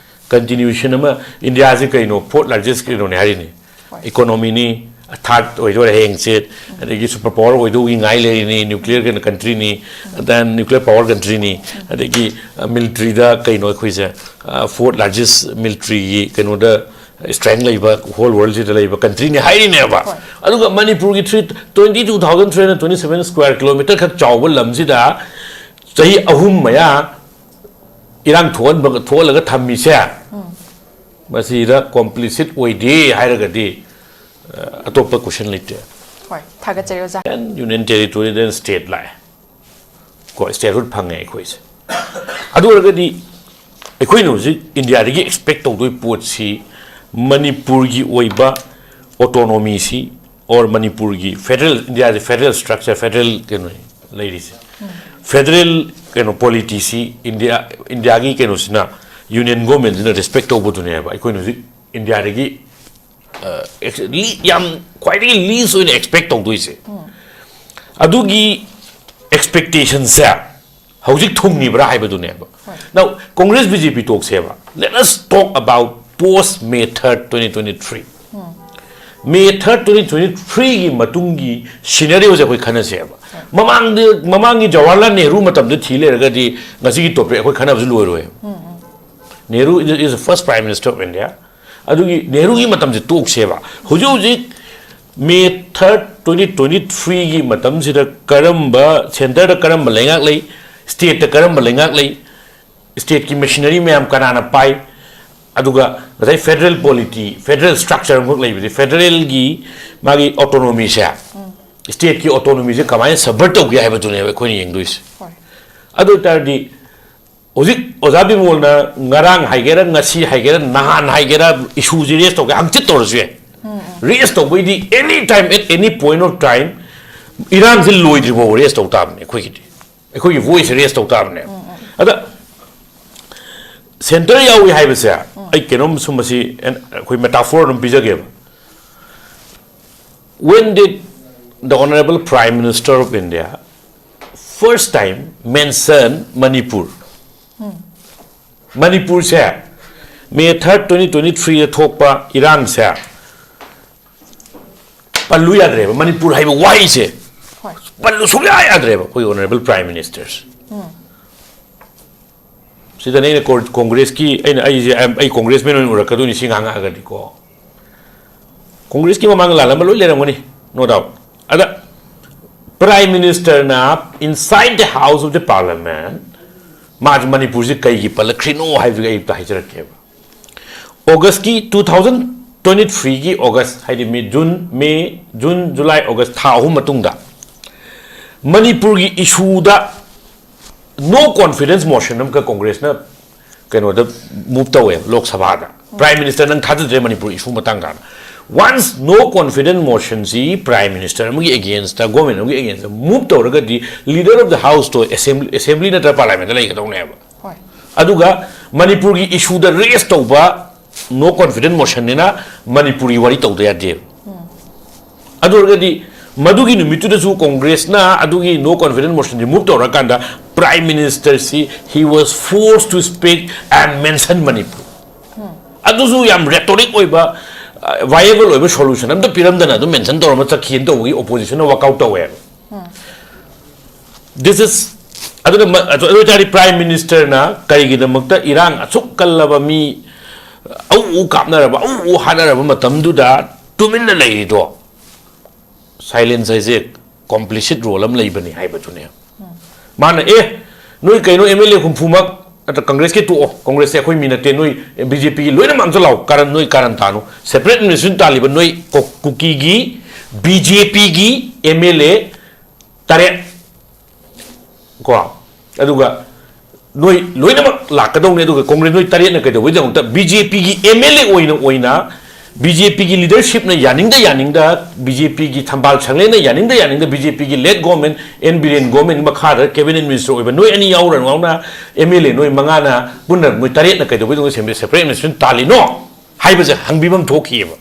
continuation ꯑꯃ, ꯏꯟꯗꯤꯌꯥꯁꯤ ꯀꯩꯅꯣ, fourth largest ꯀꯩꯅꯣꯅꯦ ꯍꯥꯏꯔꯤꯅꯤ꯫ Economy ꯅꯤ, third ꯑꯣꯏꯗꯣꯔꯦ ꯍꯌꯦꯡꯁꯦ, ꯑꯗꯒꯤ super power ꯑꯣꯏꯗꯧꯒꯤ ꯉꯥꯏ ꯂꯩꯔꯤꯅꯤ, nuclear ꯀꯩꯅꯣ country ꯅꯤ, then nuclear power country ꯅꯤ, ꯑꯗꯒꯤ, ꯑ, military ꯗ ꯀꯩꯅꯣ ꯑꯩꯈꯣꯏꯁꯦ, ꯑ, fourth largest military ꯒꯤ ꯀꯩꯅꯣꯗ strength ꯂꯩꯕ, whole world ꯁꯤꯗ ꯂꯩꯕ country ꯅꯤ ꯍꯥꯏꯔꯤꯅꯦꯕ꯫ ꯑꯗꯨꯒ ꯃꯅꯤꯄꯨꯔꯒꯤ three, twenty two thousand three hundred twenty seven square kilometer ꯈꯛ ꯆꯥꯎꯕ ꯂꯝꯁꯤꯗ ꯆꯍꯤ ꯑꯍꯨꯝ ꯃꯌꯥ ꯏꯔꯥꯡ ꯊꯣꯛꯍꯟꯕ, ꯊꯣꯛꯍꯜꯂꯒ ꯊꯝꯃꯤꯁꯦ, ꯃꯁꯤꯗ complicit ꯑꯣꯏꯗꯦ ꯍꯥꯏꯔꯒꯗꯤ, ꯑ, ꯑꯇꯣꯞꯄ question ꯂꯩꯇꯦ꯫ ꯍꯣꯏ, ꯊꯥꯒꯠꯆꯔꯤ ꯑꯣꯖꯥ꯫ Then Union Territory, then state ꯂꯥꯛꯑꯦ꯫ ꯀꯣ, statehood ꯐꯪꯉꯦ ꯑꯩꯈꯣꯏꯁꯦ꯫ ꯑꯗꯨ ꯑꯣꯏꯔꯒꯗꯤ ꯑꯩꯈꯣꯏꯅ ꯍꯧꯖꯤꯛ ꯏꯟꯗꯤꯌꯥꯗꯒꯤ expect ꯇꯧꯗꯣꯏ ꯄꯣꯠꯁꯤ ꯃꯅꯤꯄꯨꯔꯒꯤ ꯑꯣꯏꯕ autonomyꯁꯤ, or ꯃꯅꯤꯄꯨꯔꯒꯤ federal, ꯏꯟꯗꯤꯌꯥꯁꯦ federal structure, federal ꯀꯩꯅꯣ ꯂꯩꯔꯤꯁꯦ, federal ꯀꯩꯅꯣ polityꯁꯤ ꯏꯟꯗꯤꯌꯥ, ꯏꯟꯗꯤꯌꯥꯒꯤ ꯀꯩꯅꯣꯁꯤꯅ, union governmentꯁꯤꯅ respect ꯇꯧꯕꯗꯨꯅꯦꯕ ꯑꯩꯈꯣꯏꯅ ꯍꯧꯖꯤꯛ ꯏꯟꯗꯤꯌꯥꯗꯒꯤ ꯑ, ex- ꯂꯤ- ꯌꯥꯝ ꯈ꯭ꯋꯥꯏꯗꯒꯤ least ꯑꯣꯏꯅ expect ꯇꯧꯗꯣꯏꯁꯦ꯫ ꯑꯗꯨꯒꯤ expectationꯁꯦ ꯍꯧꯖꯤꯛ ꯊꯨꯡꯉꯤꯕ꯭ꯔꯥ ꯍꯥꯏꯕꯗꯨꯅꯦꯕ꯫ Now, Congress B J P talkꯁꯦꯕ, let us talk about post May third, twenty twenty-three. May third, twenty twenty-threeꯒꯤ ꯃꯇꯨꯡꯒꯤ scenarioꯁꯦ ꯑꯩꯈꯣꯏ ꯈꯟꯅꯁꯦꯕ꯫ ꯃꯃꯥꯡꯗ, ꯃꯃꯥꯡꯒꯤ ꯖꯋꯥꯍꯔꯂꯥꯜ ꯅꯦꯍꯔꯨ ꯃꯇꯝꯗ ꯊꯤ ꯂꯩꯔꯒꯗꯤ ꯉꯁꯤꯒꯤ topic ꯑꯩꯈꯣꯏ ꯈꯟꯅꯕꯁꯨ ꯂꯣꯏꯔꯣꯏ꯫ Nehru is the first Prime Minister of India. ꯑꯗꯨꯒꯤ ꯅꯦꯍꯔꯨꯒꯤ ꯃꯇꯝꯁꯦ ꯇꯣꯛꯁꯦꯕ꯫ ꯍꯧꯖꯤꯛ ꯍꯧꯖꯤꯛ May third, twenty twenty-threeꯒꯤ ꯃꯇꯝꯁꯤꯗ ꯀꯔꯝꯕ, centreꯗ ꯀꯔꯝꯕ ꯂꯩꯉꯥꯛ ꯂꯩ, stateꯇ ꯀꯔꯝꯕ ꯂꯩꯉꯥꯛ ꯂꯩ, stateꯀꯤ machinery ꯃꯌꯥꯝ ꯀꯅꯥꯅ ꯄꯥꯏ, ꯑꯗꯨꯒ ꯉꯁꯥꯏ federal polity, federal structure ꯑꯃꯈꯛ ꯂꯩꯕꯁꯦ, federalꯒꯤ ꯃꯥꯒꯤ autonomyꯁꯦ, stateꯀꯤ autonomyꯁꯦ ꯀꯃꯥꯏꯅ subvert ꯇꯧꯒꯦ ꯍꯥꯏꯕꯗꯨꯅꯦꯕ ꯑꯩꯈꯣꯏꯅ ꯌꯦꯡꯗꯣꯏꯁꯦ꯫ ꯍꯣꯏ꯫ ꯑꯗꯨ ꯑꯣꯏ ꯇꯥꯔꯗꯤ ꯍꯧꯖꯤꯛ ꯑꯣꯖꯥ ꯕꯤꯃꯣꯜꯅ ꯉꯔꯥꯡ ꯍꯥꯏꯒꯦꯔꯥ, ꯉꯁꯤ ꯍꯥꯏꯒꯦꯔꯥ, ꯅꯍꯥꯟ ꯍꯥꯏꯒꯦꯔꯥ, issueꯁꯦ raise ꯇꯧꯒꯦ, ꯍꯪꯆꯤꯠ ꯇꯧꯔꯁꯨ ꯌꯥꯏ꯫ Raise ꯇꯧꯕꯩꯗꯤ any time, at any point of time, ꯏꯔꯥꯡꯁꯦ ꯂꯣꯏꯗ꯭ꯔꯤ ꯐꯥꯎꯕ raise ꯇꯧ ꯇꯥꯕꯅꯦ ꯑꯩꯈꯣꯏꯒꯤꯗꯤ꯫ ꯑꯩꯈꯣꯏꯒꯤ voice raise ꯇꯧ ꯇꯥꯕꯅꯦ꯫ ꯑꯗ centre ꯌꯥꯎꯏ ꯍꯥꯏꯕꯁꯦ ꯑꯩ ꯀꯩꯅꯣꯝ ꯁꯨꯝ ꯃꯁꯤ ꯑꯩꯈꯣꯏ metaphor ꯑꯗꯨꯝ ꯄꯤꯖꯒꯦꯕ꯫ When did the Honorable Prime Minister of India first time mention Manipur? ꯃꯅꯤꯄꯨꯔꯁꯦ May third, twenty twenty-threeꯗ ꯊꯣꯛꯄ ꯏꯔꯥꯡꯁꯦ ꯄꯜꯂꯨ ꯌꯥꯗ꯭ꯔꯦꯕ, ꯃꯅꯤꯄꯨꯔ ꯍꯥꯏꯕ ꯋꯥꯍꯩꯁꯦ ꯍꯣꯏ꯫ ꯄꯜꯂꯨ ꯁꯨꯡꯌꯥ ꯌꯥꯗ꯭ꯔꯦꯕ ꯑꯩꯈꯣꯏ Honorable Prime Ministers꯫ ꯁꯤꯗꯅꯦ ꯑꯩꯅ ꯀꯣ- Congressꯀꯤ, ꯑꯩꯅ, ꯑꯩꯁꯦ, ꯑꯩ Congressman ꯑꯣꯏꯅ ꯎꯔꯛꯀꯗꯣꯏꯅꯤ ꯁꯤ ꯉꯥꯡꯉꯛꯑꯒꯗꯤꯀꯣ꯫ Congressꯀꯤ ꯃꯃꯥꯡꯗ ꯂꯥꯜꯂꯝꯕ ꯂꯣꯏ ꯂꯩꯔꯝꯒꯅꯤ, no doubt꯫ ꯑꯗ Prime Ministerꯅ inside the House of the Parliament ꯃꯥꯁꯦ ꯃꯅꯤꯄꯨꯔꯁꯦ ꯀꯩꯒꯤ ꯄꯜꯂꯛꯈ꯭ꯔꯤꯅꯣ ꯍꯥꯏꯕꯗꯨ ꯑꯩ ꯑꯝꯇ ꯍꯥꯏꯖꯔꯛꯀꯦꯕ꯫ Augustꯀꯤ, two thousand ꯇ꯭ꯋꯦꯟꯇꯤ ꯊ꯭ꯔꯤꯒꯤ ꯑꯣꯒꯁ, ꯍꯥꯏꯗꯤ ꯃꯤ ꯖꯨꯟ, ꯃꯦ, ꯖꯨꯟ, ꯖꯨꯂꯥꯏ, ꯑꯣꯒꯁ ꯊꯥ ꯑꯍꯨꯝ ꯃꯇꯨꯡꯗ ꯃꯅꯤꯄꯨꯔꯒꯤ ꯏꯁꯨꯗ no confidence motion ꯑꯃꯈꯛ ꯀꯣꯡꯒ꯭ꯔꯦꯁꯅ ꯀꯩꯅꯣꯗ ꯃꯨꯚ ꯇꯧꯋꯦ, ꯂꯣꯛ ꯁꯚꯥꯗ꯫ ꯄ꯭ꯔꯥꯏꯝ ꯃꯤꯅꯤꯁꯇꯔ, ꯅꯪ ꯊꯥꯖꯗ꯭ꯔꯦ ꯃꯅꯤꯄꯨꯔ ꯏꯁꯨ ꯃꯇꯥꯡ ꯀꯥꯟꯗ꯫ ꯋꯥꯟꯁ ꯅꯣ ꯀꯣꯟꯐꯤꯗꯦꯟꯁ ꯃꯣꯁꯟꯁꯤ ꯄ꯭ꯔꯥꯏꯝ ꯃꯤꯅꯤꯁꯇꯔ ꯑꯃꯒꯤ ꯑꯦꯒꯦꯟꯁꯇ, ꯒꯣꯔꯃꯦꯟ ꯑꯃꯒꯤ ꯑꯦꯒꯦꯟꯁꯇ ꯃꯨꯚ ꯇꯧꯔꯒꯗꯤ, ꯂꯤꯗꯔ ꯑꯣꯐ ꯗ ꯍꯥꯎꯁꯇꯣ ꯑꯦꯁꯦꯝꯕ꯭ꯂꯤ, ꯑꯦꯁꯦꯝꯕ꯭ꯂꯤ ꯅꯠꯇ꯭ꯔ ꯄꯥꯔꯂꯥꯃꯦꯟꯗ ꯂꯩꯒꯗꯧꯅꯦꯕ꯫ ꯍꯣꯏ꯫ ꯑꯗꯨꯒ ꯃꯅꯤꯄꯨꯔꯒꯤ ꯏꯁꯨꯗ ꯔꯦꯁ ꯇꯧꯕ ꯅꯣ ꯀꯣꯟꯐꯤꯗꯦꯟꯁ ꯃꯣꯁꯟꯅꯤꯅ ꯃꯅꯤꯄꯨꯔꯒꯤ ꯋꯥꯔꯤ ꯇꯧꯗ ꯌꯥꯗꯦꯕ꯫ ꯑꯗꯨ ꯑꯣꯏꯔꯒꯗꯤ ꯃꯗꯨꯒꯤ ꯅꯨꯃꯤꯠꯇꯨꯗꯁꯨ ꯀꯣꯡꯒ꯭ꯔꯦꯁꯅ ꯑꯗꯨꯒꯤ ꯅꯣ ꯀꯣꯟꯐꯤꯗꯦꯟꯁ ꯃꯣꯁꯟꯁꯤ ꯃꯨꯚ ꯇꯧꯔꯀꯥꯟꯗ, prime ꯃꯤꯅꯤꯁꯇꯔꯁꯤ, he was forced to speak and mention Manipur꯫ ꯑꯗꯨꯁꯨ ꯌꯥꯝ ꯔꯦꯇꯣꯔꯤꯛ ꯑꯣꯏꯕ, ꯚꯥꯏꯑꯦꯕꯜ ꯑꯣꯏꯕ ꯁꯣꯂꯨꯁꯟ ꯑꯝꯇ ꯄꯤꯔꯝꯗꯅ ꯑꯗꯨꯝ ꯃꯦꯟꯁꯟ ꯇꯧꯔꯝꯃ ꯆꯠꯈꯤꯅ ꯇꯧꯕꯒꯤ ꯑꯣꯄꯣꯖꯤꯁꯟꯅ ꯋꯥꯛꯑꯥꯎꯠ ꯇꯧꯋꯦꯕ꯫ This is, ꯑꯗꯨꯅ ꯃ-, ꯑꯗꯨ ꯑꯗꯨ ꯑꯣꯏꯇꯥꯔꯗꯤ ꯄ꯭ꯔꯥꯏꯝ ꯃꯤꯅꯤꯁꯇꯔꯅ ꯀꯔꯤꯒꯤꯗꯃꯛꯇ ꯏꯔꯥꯡ ꯑꯁꯨꯛ ꯀꯜꯂꯕ, ꯃꯤ ꯑꯎ ꯑꯎ ꯀꯥꯞꯅꯔꯕ, ꯑꯎ ꯑꯎ ꯍꯥꯠꯅꯔꯕ ꯃꯇꯝꯗꯨꯗ ꯇꯨꯃꯤꯟꯅ ꯂꯩꯔꯤꯗꯣ? ꯁꯥꯏꯂꯦꯟꯁ ꯍꯥꯏꯁꯦ ꯀꯣꯝꯄ꯭ꯂꯤꯁꯤꯠ ꯔꯣꯜ ꯑꯃ ꯂꯩꯕꯅꯤ ꯍꯥꯏꯕꯗꯨꯅꯦ꯫ ꯃꯥꯅ, "ꯑꯦ, ꯅꯣꯏ ꯀꯩꯅꯣ, ꯑꯦꯝ ꯑꯦꯜ ꯑꯦ ꯍꯨꯝꯐꯨꯃꯛ ꯅꯠꯇ꯭ꯔ ꯀꯪꯒ꯭ꯔꯦꯁꯀꯤ ꯇꯣꯛꯑꯣ, ꯀꯪꯒ꯭ꯔꯦꯁꯁꯦ ꯑꯩꯈꯣꯏ ꯃꯤ ꯅꯠꯇꯦ, ꯅꯣꯏ ꯕꯤ ꯖꯦ ꯄꯤꯒꯤ ꯂꯣꯏꯅꯃꯛ ꯑꯝꯇ ꯂꯥꯛꯑꯣ, ꯀꯥꯔꯟ, ꯅꯣꯏ ꯀꯥꯔꯟ ꯇꯥꯅꯨ, ꯁꯦꯄꯔꯦꯠ ꯑꯦꯗꯃꯤꯅꯤꯁꯇ꯭ꯔꯦꯁꯟ ꯇꯥꯜꯂꯤꯕ ꯅꯣꯏ ꯀꯣ-, ꯀꯨꯀꯤꯒꯤ ꯕꯤ ꯖꯦ ꯄꯤꯒꯤ ꯑꯦꯝ ꯑꯦꯜ ꯑꯦ ꯇꯔꯦꯠ ꯀꯣ, ꯑꯗꯨꯒ ꯅꯣꯏ ꯂꯣꯏꯅꯃꯛ ꯂꯥꯛꯀꯗꯧꯅꯦ, ꯑꯗꯨꯒ ꯀꯣꯡꯒ꯭ꯔꯦꯁ ꯅꯣꯏ ꯇꯔꯦꯠꯅ ꯀꯩꯗꯧꯕꯩꯗꯃꯛꯇ ꯕꯤ ꯖꯦ ꯄꯤꯒꯤ ꯑꯦꯝ ꯑꯦꯜ ꯑꯦ ꯑꯣꯏꯅ, ꯑꯣꯏꯅ ꯕꯤ ꯖꯦ ꯄꯤꯒꯤ ꯂꯤꯗꯔꯁꯤꯞꯅ ꯌꯥꯅꯤꯡꯗ ꯌꯥꯅꯤꯡꯗ, ꯕꯤ ꯖꯦ ꯄꯤꯒꯤ ꯊꯝꯕꯥꯜ ꯁꯪꯂꯦꯟꯅ ꯌꯥꯅꯤꯡꯗ ꯌꯥꯅꯤꯡꯗ, ꯕꯤ ꯖꯦ ꯄꯤꯒꯤ late government, N Biren government ꯃꯈꯥꯗ ꯀꯦꯕꯤꯅꯦꯠ ꯃꯤꯅꯤꯁꯇꯔ ꯑꯣꯏꯕ ꯅꯣꯏ ꯑꯅꯤ ꯌꯥꯎꯔ ꯌꯥꯎꯅ ꯑꯦꯝ ꯑꯦꯜ ꯑꯦ ꯅꯣꯏ ꯃꯉꯥꯅ ꯄꯨꯟꯅ ꯅꯣꯏ ꯇꯔꯦꯠꯅ ꯀꯩꯗꯧꯕꯩꯗꯃꯛꯇ ꯁꯦꯝꯕ ꯁꯦꯄꯔꯦꯠ ꯑꯦꯗꯃꯤꯅꯤꯁꯇ꯭ꯔꯦꯁꯟ ꯇꯥꯜꯂꯤꯅꯣ ꯍꯥꯏꯕꯁꯦ ꯍꯪꯕꯤꯐꯝ ꯊꯣꯛꯈꯤꯑꯕ꯫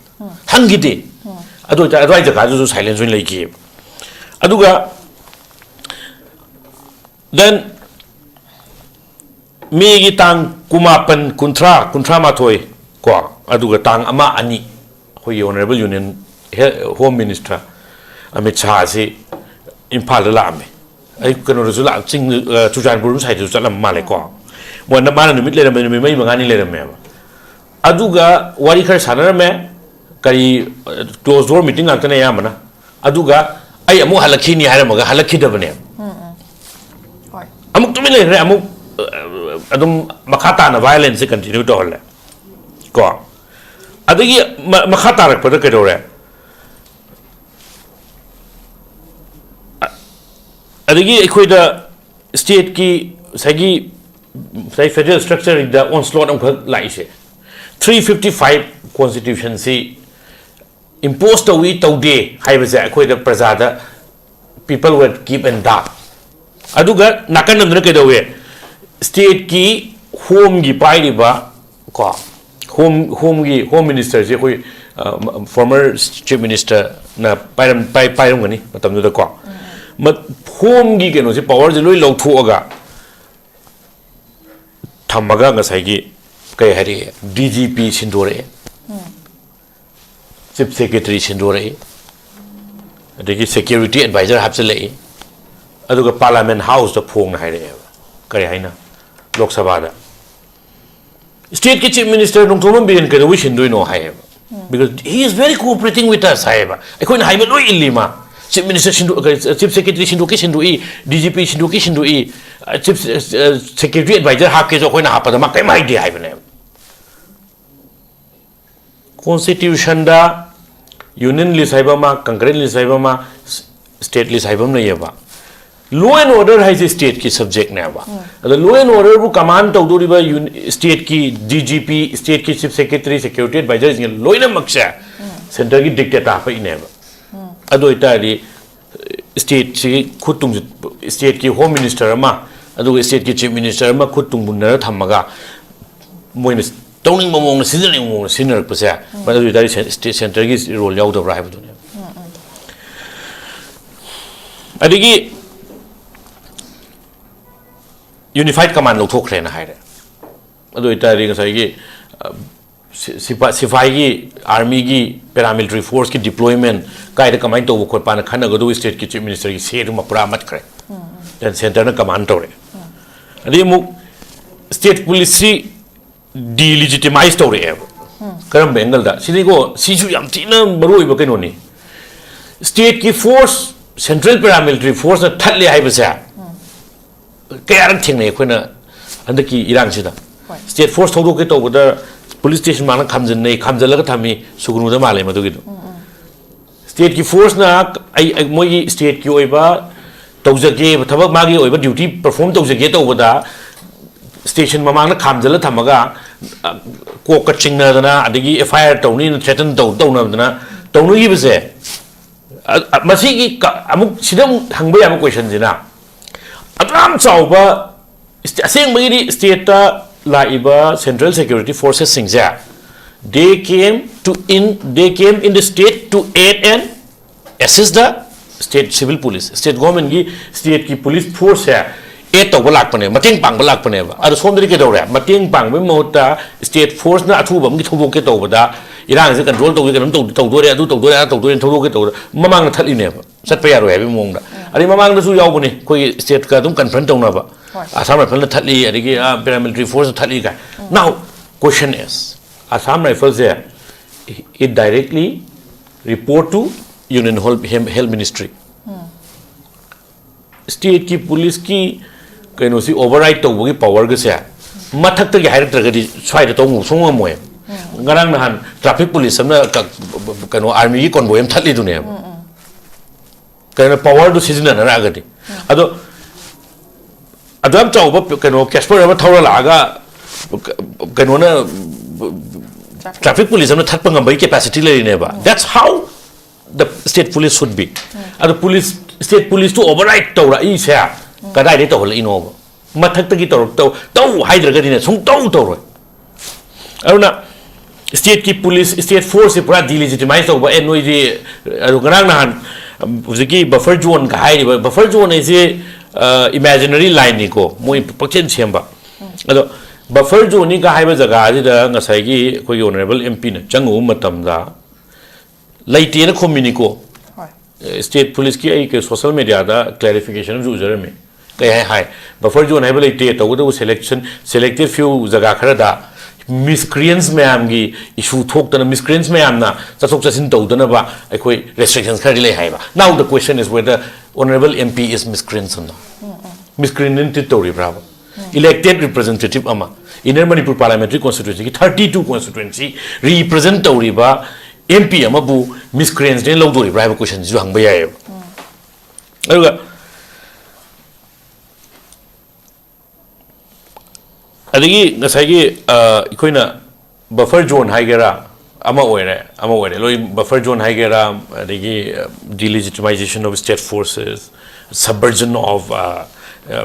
ꯍꯪꯈꯤꯗꯦ꯫ ꯑꯗꯨ ꯑꯣꯏꯇꯥꯔꯗꯤ ꯑꯗꯨꯋꯥꯏ ꯖꯒꯥꯗꯨꯁꯨ ꯁꯥꯏꯂꯦꯟꯁ ꯑꯣꯏꯅ ꯂꯩꯈꯤꯑꯕ꯫ ꯑꯗꯨꯒ then ꯃꯦꯒꯤ ꯇꯥꯡ ꯀꯨꯟꯃꯥꯄꯟ, ꯀꯨꯟꯊ꯭ꯔꯥ, ꯀꯨꯟꯊ꯭ꯔꯥ ꯃꯥꯊꯣꯏ ꯀꯣ, ꯑꯗꯨꯒ ꯇꯥꯡ ꯑꯃ, ꯑꯅꯤ ꯑꯩꯈꯣꯏꯒꯤ ꯑꯣꯅꯔꯦꯕꯜ ꯌꯨꯅꯤꯌꯟ ꯍꯦ-, ꯍꯣꯝ ꯃꯤꯅꯤꯁꯇꯔ ꯑꯃꯤꯠ ꯁꯥꯍ ꯑꯁꯤ ꯏꯝꯐꯥꯜꯗ ꯂꯥꯛꯑꯝꯃꯤ꯫ ꯑꯩ ꯀꯩꯅꯣꯗꯁꯨ ꯂꯥꯛ-, ꯆꯤꯡ, ꯑ, ꯆꯨꯔꯆꯥꯟꯄꯨꯔ ꯁꯥꯏꯗꯁꯨ ꯆꯠꯂꯝ ꯃꯥꯜꯂꯦꯀꯣ꯫ ꯃꯣꯏꯅ, ꯃꯥꯅ ꯅꯨꯃꯤꯠ ꯂꯩꯔꯝꯃꯦ, ꯅꯨꯃꯤꯠ ꯃꯔꯤ ꯃꯉꯥꯅꯤ ꯂꯩꯔꯝꯃꯦꯕ꯫ ꯑꯗꯨꯒ ꯋꯥꯔꯤ ꯈꯔ ꯁꯥꯟꯅꯔꯝꯃꯦ, ꯀꯔꯤ, ꯀ꯭ꯂꯣꯖ ꯗꯣꯔ ꯃꯤꯇꯤꯡ ꯉꯥꯛꯇꯅꯦ ꯑꯌꯥꯝꯕꯅ꯫ ꯑꯗꯨꯒ ꯑꯩ ꯑꯃꯨꯛ ꯍꯜꯂꯛꯈꯤꯅꯤ ꯍꯥꯏꯔꯝꯃꯒ ꯍꯜꯂꯛꯈꯤꯗꯕꯅꯦꯕ꯫ ꯍꯣꯏ꯫ ꯑꯃꯨꯛ ꯇꯨꯃꯤꯟ ꯂꯩꯈ꯭ꯔꯦ, ꯑꯃꯨꯛ, ꯑ, ꯑꯗꯨꯝ ꯃꯈꯥ ꯇꯥꯅ ꯚꯥꯏꯑꯣꯂꯦꯟꯁꯁꯦ ꯀꯟꯇꯤꯅ꯭ꯌꯨ ꯇꯧꯍꯜꯂꯦ ꯀꯣ꯫ ꯑꯗꯒꯤ ꯃ- ꯃꯈꯥ ꯇꯥꯔꯛꯄꯗ ꯀꯩꯗꯧꯔꯦ? ꯑ- ꯑꯗꯒꯤ ꯑꯩꯈꯣꯏꯗ stateꯀꯤ ꯉꯁꯥꯏꯒꯤ ꯉꯁꯥꯏ federal structureꯗ onslaught ꯑꯃꯈꯛ ꯂꯥꯛꯏꯁꯦ, three fifty five constitutionꯁꯤ impose ꯇꯧꯏ ꯇꯧꯗꯦ ꯍꯥꯏꯕꯁꯦ ꯑꯩꯈꯣꯏꯗ ꯄ꯭ꯔꯖꯥꯗ people were keep in dark꯫ ꯑꯗꯨꯒ ꯅꯥꯀꯟ ꯑꯃꯗꯅ ꯀꯩꯗꯧꯋꯦ? Stateꯀꯤ homeꯒꯤ ꯄꯥꯏꯔꯤꯕ ꯀꯣ, home homeꯒꯤ home ministerꯁꯦ ꯑꯩꯈꯣꯏ former chief ministerꯅ ꯄꯥꯏꯔꯝ ꯄꯥꯏ- ꯄꯥꯏꯔꯝꯒꯅꯤ ꯃꯇꯝꯗꯨꯗꯀꯣ꯫ ꯃ- homeꯒꯤ ꯀꯩꯅꯣꯁꯦ, powerꯁꯦ ꯂꯣꯏ ꯂꯧꯊꯣꯛꯑꯒ ꯊꯝꯃꯒ ꯉꯁꯥꯏꯒꯤ ꯀꯩ ꯍꯥꯏꯔꯛꯑꯦ? DGP ꯁꯤꯟꯗꯣꯔꯛꯑꯦ, chief secretary ꯁꯤꯟꯗꯣꯔꯛꯏ, ꯑꯗꯒꯤ security advisor ꯍꯥꯞꯆꯤꯜꯂꯛꯏ, ꯑꯗꯨꯒ parliament houseꯇ ꯐꯣꯡꯅ ꯍꯥꯏꯔꯛꯑꯦꯕ꯫ ꯀꯔꯤ ꯍꯥꯏꯅ? ꯂꯣꯛ ꯁꯚꯥꯗ stateꯀꯤ chief minister ꯅꯣꯡꯊꯣꯝꯕꯝ ꯕꯤꯔꯦꯟ ꯀꯩꯗꯧꯕꯩ ꯁꯤꯟꯗꯣꯏꯅꯣ ꯍꯥꯏꯌꯦꯕ꯫ Because he is very cooperating with us ꯍꯥꯏꯌꯦꯕ꯫ ꯑꯩꯈꯣꯏꯅ ꯍꯥꯏꯕ ꯂꯣꯏ ꯏꯜꯂꯤ ꯃꯥ꯫ Chief minister ꯁꯤꯟꯗꯣꯛ- chief secretary ꯁꯤꯟꯗꯣꯛꯀꯤ ꯁꯤꯟꯗꯣꯛꯏ, DGP ꯁꯤꯟꯗꯣꯛꯀꯤ ꯁꯤꯟꯗꯣꯛꯏ, chief secretary advisor ꯍꯥꯞꯀꯦꯁꯨ ꯑꯩꯈꯣꯏꯅ ꯍꯥꯞꯄꯗ ꯃꯥ ꯀꯔꯤꯝ ꯍꯥꯏꯗꯦ ꯍꯥꯏꯕꯅꯦꯕ꯫ Constitutionꯗ union list ꯍꯥꯏꯕ ꯑꯃ, concurrent list ꯍꯥꯏꯕ ꯑꯃ, state list ꯍꯥꯏꯕ ꯑꯃ ꯂꯩꯌꯦꯕ꯫ Law and order ꯍꯥꯏꯁꯦ stateꯀꯤ subjectꯅꯦꯕ꯫ ꯑꯗ law and orderꯕꯨ command ꯇꯧꯗꯧꯔꯤꯕ stateꯀꯤ DGP, stateꯀꯤ chief secretary, security advisorꯁꯤꯡ ꯂꯣꯏꯅꯃꯛꯁꯦ centreꯒꯤ dictateꯇ ꯍꯥꯞꯄꯛꯏꯅꯦꯕ꯫ ꯑꯗꯨ ꯑꯣꯏꯇꯥꯔꯗꯤ stateꯁꯤ ꯈꯨꯠ ꯇꯨꯡ stateꯀꯤ home minister ꯑꯃ, ꯑꯗꯨꯒ stateꯀꯤ chief minister ꯑꯃ ꯈꯨꯠ ꯇꯨꯡꯃꯨꯟꯅꯔ ꯊꯝꯃꯒ ꯃꯣꯏꯅ ꯇꯧꯅꯤꯡꯕ ꯃꯑꯣꯡꯗ, ꯁꯤꯖꯤꯟꯅꯅꯤꯡꯕ ꯃꯑꯣꯡꯗ ꯁꯤꯖꯤꯟꯅꯔꯛꯄꯁꯦ, ꯃꯗꯨ ꯑꯣꯏꯇꯥꯔꯗꯤ ꯁꯦꯟ- state centreꯒꯤ role ꯌꯥꯎꯗꯕ꯭ꯔꯥ ꯍꯥꯏꯕꯗꯨꯅꯦ꯫ ꯑꯗꯒꯤ unified command ꯂꯧꯊꯣꯛꯈ꯭ꯔꯦꯅ ꯍꯥꯏꯔꯦ꯫ ꯑꯗꯨ ꯑꯣꯏꯇꯥꯔꯗꯤ ꯉꯁꯥꯏꯒꯤ ꯁꯤ- ꯁꯤꯐꯥ- ꯁꯤꯐꯥꯏꯒꯤ, armyꯒꯤ, paramilitary forceꯀꯤ deployment ꯀꯥꯏꯗ ꯀꯃꯥꯏꯅ ꯇꯧꯕ ꯈꯣꯠꯄꯅ ꯈꯟꯅꯒꯗꯧꯕ stateꯀꯤ chief ministerꯒꯤ ꯁꯦꯗꯨꯃ ꯄꯨꯔꯥ ꯃꯠꯈ꯭ꯔꯦ꯫ Then centreꯅ command ꯇꯧꯔꯦ꯫ ꯑꯗꯩ ꯑꯃꯨꯛ state policeꯁꯤ delegitimize ꯇꯧꯔꯛꯑꯦꯕ꯫ ꯀꯔꯝꯕ angleꯗ? ꯁꯤꯅꯤꯀꯣ, ꯁꯤꯁꯨ ꯌꯥꯝ ꯊꯤꯅ ꯃꯔꯨ ꯑꯣꯏꯕ ꯀꯩꯅꯣꯅꯤ꯫ Stateꯀꯤ force, central paramilitary forceꯅ ꯊꯠꯂꯦ ꯍꯥꯏꯕꯁꯦ ꯀꯌꯥꯔꯛ ꯊꯦꯡꯅꯩ ꯑꯩꯈꯣꯏꯅ ꯍꯟꯗꯛꯀꯤ ꯏꯔꯥꯡꯁꯤꯗ꯫ State force ꯊꯧꯗꯣꯛꯀꯦ ꯇꯧꯕꯗ ꯄꯨꯂꯤꯁ ꯁ꯭ꯇꯦꯁꯟ ꯃꯥꯅ ꯈꯥꯝꯖꯟꯅꯩ, ꯈꯥꯝꯖꯜꯂꯒ ꯊꯝꯃꯤ, ꯁꯨꯒꯅꯨꯗ ꯃꯥꯜꯂꯦ ꯃꯗꯨꯒꯤꯗꯣ꯫ ꯁ꯭ꯇꯦꯠꯀꯤ ꯐꯣꯔꯁꯅ ꯑꯩ ꯑꯩ- ꯃꯣꯏꯒꯤ ꯁ꯭ꯇꯦꯠꯀꯤ ꯑꯣꯏꯕ ꯇꯧꯖꯒꯦ, ꯊꯕꯛ ꯃꯥꯒꯤ ꯑꯣꯏꯕ ꯗ꯭ꯌꯨꯇꯤ ꯄꯔꯐꯣꯔꯝ ꯇꯧꯖꯒꯦ ꯇꯧꯕꯗ ꯁ꯭ꯇꯦꯁꯟ ꯃꯃꯥꯡꯗ ꯈꯥꯝꯖꯜꯂ ꯊꯝꯃꯒ, ꯑ, ꯀꯣꯛꯀ ꯆꯤꯡꯅꯗꯅ, ꯑꯗꯒꯤ ꯑꯦꯐ ꯑꯥꯏ ꯑꯥꯔ ꯇꯧꯅꯤꯅ ꯊ꯭ꯔꯦꯇꯟ ꯇꯧ ꯇꯧꯅꯗꯅ ꯇꯧꯅꯈꯤꯕꯁꯦ, ꯑ- ꯑ- ꯃꯁꯤꯒꯤ ꯀ- ꯑꯃꯨꯛ ꯁꯤꯗ ꯑꯃꯨꯛ ꯍꯪꯕ ꯌꯥꯕ ꯀꯣꯏꯁꯟꯁꯤꯅ, ꯑꯗꯨ ꯌꯥꯝ ꯆꯥꯎꯕ ꯁ꯭ꯇꯦ- ꯑꯁꯦꯡꯕꯒꯤꯗꯤ ꯁ꯭ꯇꯦꯠꯇ ꯂꯥꯛꯏꯕ ꯁꯦꯟꯇ꯭ꯔꯦꯜ ꯁꯦꯀ꯭ꯌꯨꯔꯤꯇꯤ ꯐꯣꯔꯁꯦꯁꯁꯤꯡꯁꯦ, they came to in they came in the state to aid and assist the state civil police. State ꯒꯣꯔꯃꯦꯟꯒꯤ ꯁ꯭ꯇꯦꯠꯀꯤ ꯄꯨꯂꯤꯁ ꯐꯣꯔꯁꯁꯦ ꯑꯦꯗ ꯇꯧꯕ ꯂꯥꯛꯄꯅꯦꯕ, ꯃꯇꯦꯡ ꯄꯥꯡꯕ ꯂꯥꯛꯄꯅꯦꯕ꯫ ꯑꯗꯣ ꯁꯣꯝꯗꯗꯤ ꯀꯩꯗꯧꯔꯦ? ꯃꯇꯦꯡ ꯄꯥꯡꯕꯒꯤ ꯃꯍꯨꯠꯇ ꯁ꯭ꯇꯦꯠ ꯐꯣꯔꯁꯅ ꯑꯊꯨꯕ ꯑꯃꯒꯤ ꯊꯧꯗꯣꯛꯀꯦ ꯇꯧꯕꯗ, ꯏꯔꯥꯡꯁꯦ ꯀꯟꯇ꯭ꯔꯣꯜ ꯇꯧꯒꯦ, ꯀꯩꯅꯣꯝ ꯇꯧ- ꯇꯧꯗꯣꯔꯦ, ꯑꯗꯨ ꯇꯧꯗꯣꯔꯦ, ꯑꯗꯥ ꯇꯧꯗꯣꯔꯦꯅ ꯊꯧꯗꯣꯛꯀꯦ ꯇꯧꯕꯗ ꯃꯃꯥꯡꯗ ꯊꯠꯂꯤꯅꯦꯕ, ꯆꯠꯄ ꯌꯥꯔꯣꯏ ꯍꯥꯏꯕꯒꯤ ꯃꯑꯣꯡꯗ꯫ ꯑꯗꯩ ꯃꯃꯥꯡꯗꯁꯨ ꯌꯥꯎꯕꯅꯤ ꯑꯩꯈꯣꯏꯒꯤ ꯁ꯭ꯇꯦꯠꯀ ꯑꯗꯨꯝ ꯀꯟꯐ꯭ꯔꯟꯠ ꯇꯧꯅꯕ, ꯑꯁꯥꯝ ꯔꯥꯏꯐꯜꯅ ꯊꯠꯂꯤ, ꯑꯗꯒꯤ ꯄꯦꯔꯥꯃꯤꯂꯤꯇꯔꯤ ꯐꯣꯔꯁꯅ ꯊꯠꯂꯤ ꯀꯥꯏ꯫ Now question is, Assam ꯔꯥꯏꯐꯜꯁꯦ, it directly report to Union Health Ministry. ꯁ꯭ꯇꯦꯠꯀꯤ ꯄꯨꯂꯤꯁꯀꯤ ꯀꯩꯅꯣꯁꯤ ꯑꯣꯚꯔꯔꯥꯏꯠ ꯇꯧꯕꯒꯤ ꯄꯋꯔꯒꯁꯦ ꯃꯊꯛꯇꯒꯤ ꯍꯥꯏꯔꯛꯇ꯭ꯔꯒꯗꯤ ꯁ꯭ꯋꯥꯏꯗ ꯇꯧ ꯁꯨꯡ ꯉꯝꯃꯣꯏ꯫ ꯉꯔꯥꯡ ꯅꯍꯥꯟ ꯇ꯭ꯔꯥꯐꯤꯛ ꯄꯨꯂꯤꯁ ꯑꯃꯅ ꯀ- ꯀꯩꯅꯣ ꯑꯥꯔꯃꯤꯒꯤ ꯀꯣꯟꯕꯣꯏ ꯑꯃ ꯊꯠꯂꯤꯗꯨꯅꯦꯕ꯫ ꯀꯩꯅꯣ ꯄꯋꯔꯗꯨ ꯁꯤꯖꯤꯟꯅꯅꯔꯛꯑꯒꯗꯤ꯫ ꯑꯗꯣ ꯑꯗꯨ ꯌꯥꯝ ꯆꯥꯎꯕ ꯀꯩꯅꯣ ꯀꯦꯁꯄꯔ ꯑꯃ ꯊꯧꯔ ꯂꯥꯛꯑꯒ ꯀꯩꯅꯣꯅ ꯇ꯭ꯔꯥꯐꯤꯛ ꯄꯨꯂꯤꯁ ꯑꯃꯅ ꯊꯠꯄ ꯉꯝꯕꯒꯤ ꯀꯦꯄꯥꯁꯤꯇꯤ ꯂꯩꯔꯤꯅꯦꯕ꯫ That's how the state police should be. ꯑꯗꯣ ꯄꯨꯂꯤꯁ, ꯁ꯭ꯇꯦꯠ ꯄꯨꯂꯤꯁꯇꯨ ꯑꯣꯚꯔꯔꯥꯏꯠ ꯇꯧꯔꯛꯏꯁꯦ ꯀꯗꯥꯏꯗꯒꯤ ꯇꯧꯍꯜꯂꯛꯏꯅꯣꯕ? ꯃꯊꯛꯇꯒꯤ ꯇꯧꯔꯛ ꯇꯧ ꯇꯧ ꯍꯥꯏꯗ꯭ꯔꯒꯗꯤꯅꯦ ꯁꯨꯡꯇꯧ ꯇꯧꯔꯣꯏ꯫ ꯑꯗꯨꯅ ꯁ꯭ꯇꯦꯠꯀꯤ ꯄꯨꯂꯤꯁ, ꯁ꯭ꯇꯦꯠ ꯐꯣꯔꯁꯁꯦ ꯄꯨꯔꯥ ꯗꯤꯂꯤꯖꯤꯇꯤꯃꯥꯏꯁ ꯇꯧꯕ꯫ ꯑꯦ, ꯅꯣꯏꯗꯤ, ꯑꯗꯣ ꯉꯔꯥꯡ ꯅꯍꯥꯟ ꯍꯧꯖꯤꯛꯀꯤ ꯕꯐꯔ ꯖꯣꯟꯒ ꯍꯥꯏꯔꯤꯕ, ꯕꯐꯔ ꯖꯣꯟ ꯍꯥꯏꯁꯦ ꯏꯃꯦꯖꯤꯅꯔꯤ ꯂꯥꯏꯟꯅꯤꯀꯣ, ꯃꯣꯏ ꯄꯪꯁꯦꯝ ꯁꯦꯝꯕ꯫ ꯑꯗꯣ ꯕꯐꯔ ꯖꯣꯟꯅꯤꯒ ꯍꯥꯏꯕ ꯖꯒꯥꯁꯤꯗ ꯉꯁꯥꯏꯒꯤ ꯑꯩꯈꯣꯏꯒꯤ ꯑꯣꯅꯔꯦꯕꯜ ꯑꯦꯝ ꯄꯤꯅ ꯆꯪꯉꯨꯕ ꯃꯇꯝꯗ ꯂꯩꯇꯦꯅ ꯈꯨꯝꯃꯤꯅꯤꯀꯣ꯫ ꯁ꯭ꯇꯦꯠ ꯄꯨꯂꯤꯁꯀꯤ ꯑꯩ ꯁꯣꯁꯦꯜ ꯃꯦꯗꯤꯌꯥꯗ ꯀ꯭ꯂꯦꯔꯤꯐꯤꯀꯦꯁꯟ ꯑꯃꯁꯨ ꯎꯖꯔꯝꯃꯤ꯫ ꯀꯩ ꯍꯥꯏ ꯍꯥꯏ? ꯕꯐꯔ ꯖꯣꯟ ꯍꯥꯏꯕ ꯂꯩꯇꯦ, ꯇꯧꯕꯇꯕꯨ ꯁꯦꯂꯦꯛꯁꯟ, ꯁꯦꯂꯦꯛꯇꯦꯗ ꯐ꯭ꯌꯨ ꯖꯒꯥ ꯈꯔꯗ ꯃꯤꯁꯀ꯭ꯔꯤꯌꯦꯟꯁ ꯃꯌꯥꯝꯒꯤ ꯏꯁꯨ ꯊꯣꯛꯇꯅ, ꯃꯤꯁꯀ꯭ꯔꯤꯌꯦꯟꯁ ꯃꯌꯥꯝꯅ ꯆꯠꯊꯣꯛ ꯆꯠꯁꯤꯟ ꯇꯧꯗꯅꯕ ꯑꯩꯈꯣꯏ ꯔꯦꯁꯇ꯭ꯔꯤꯛꯁꯟꯁ ꯈꯔꯗꯤ ꯂꯩ ꯍꯥꯏꯕ꯫ Now the question is whether Honorable M P is miscreant or not. Miscreant treat ꯇꯧꯔꯤꯕ꯭ꯔꯥꯕ? Elected representative ꯑꯃ, Inner Manipur Parliamentary Constituencyꯒꯤ thirty two constituency represent ꯇꯧꯔꯤꯕ M P ꯑꯃꯕꯨ miscreantsꯅ ꯂꯧꯗꯣꯔꯤꯕ꯭ꯔꯥ ꯍꯥꯏꯕ questionꯁꯤꯁꯨ ꯍꯪꯕ ꯌꯥꯏꯑꯕ꯫ ꯑꯗꯨꯒ ꯑꯗꯒꯤ ꯉꯁꯥꯏꯒꯤ ꯑ, ꯑꯩꯈꯣꯏꯅ buffer zone ꯍꯥꯏꯒꯦꯔꯥ, ꯑꯃ ꯑꯣꯏꯔꯦ ꯑꯃ ꯑꯣꯏꯔꯦ ꯂꯣꯏ, buffer zone ꯍꯥꯏꯒꯦꯔꯥ, ꯑꯗꯒꯤ delegitimization of state forces, subversion of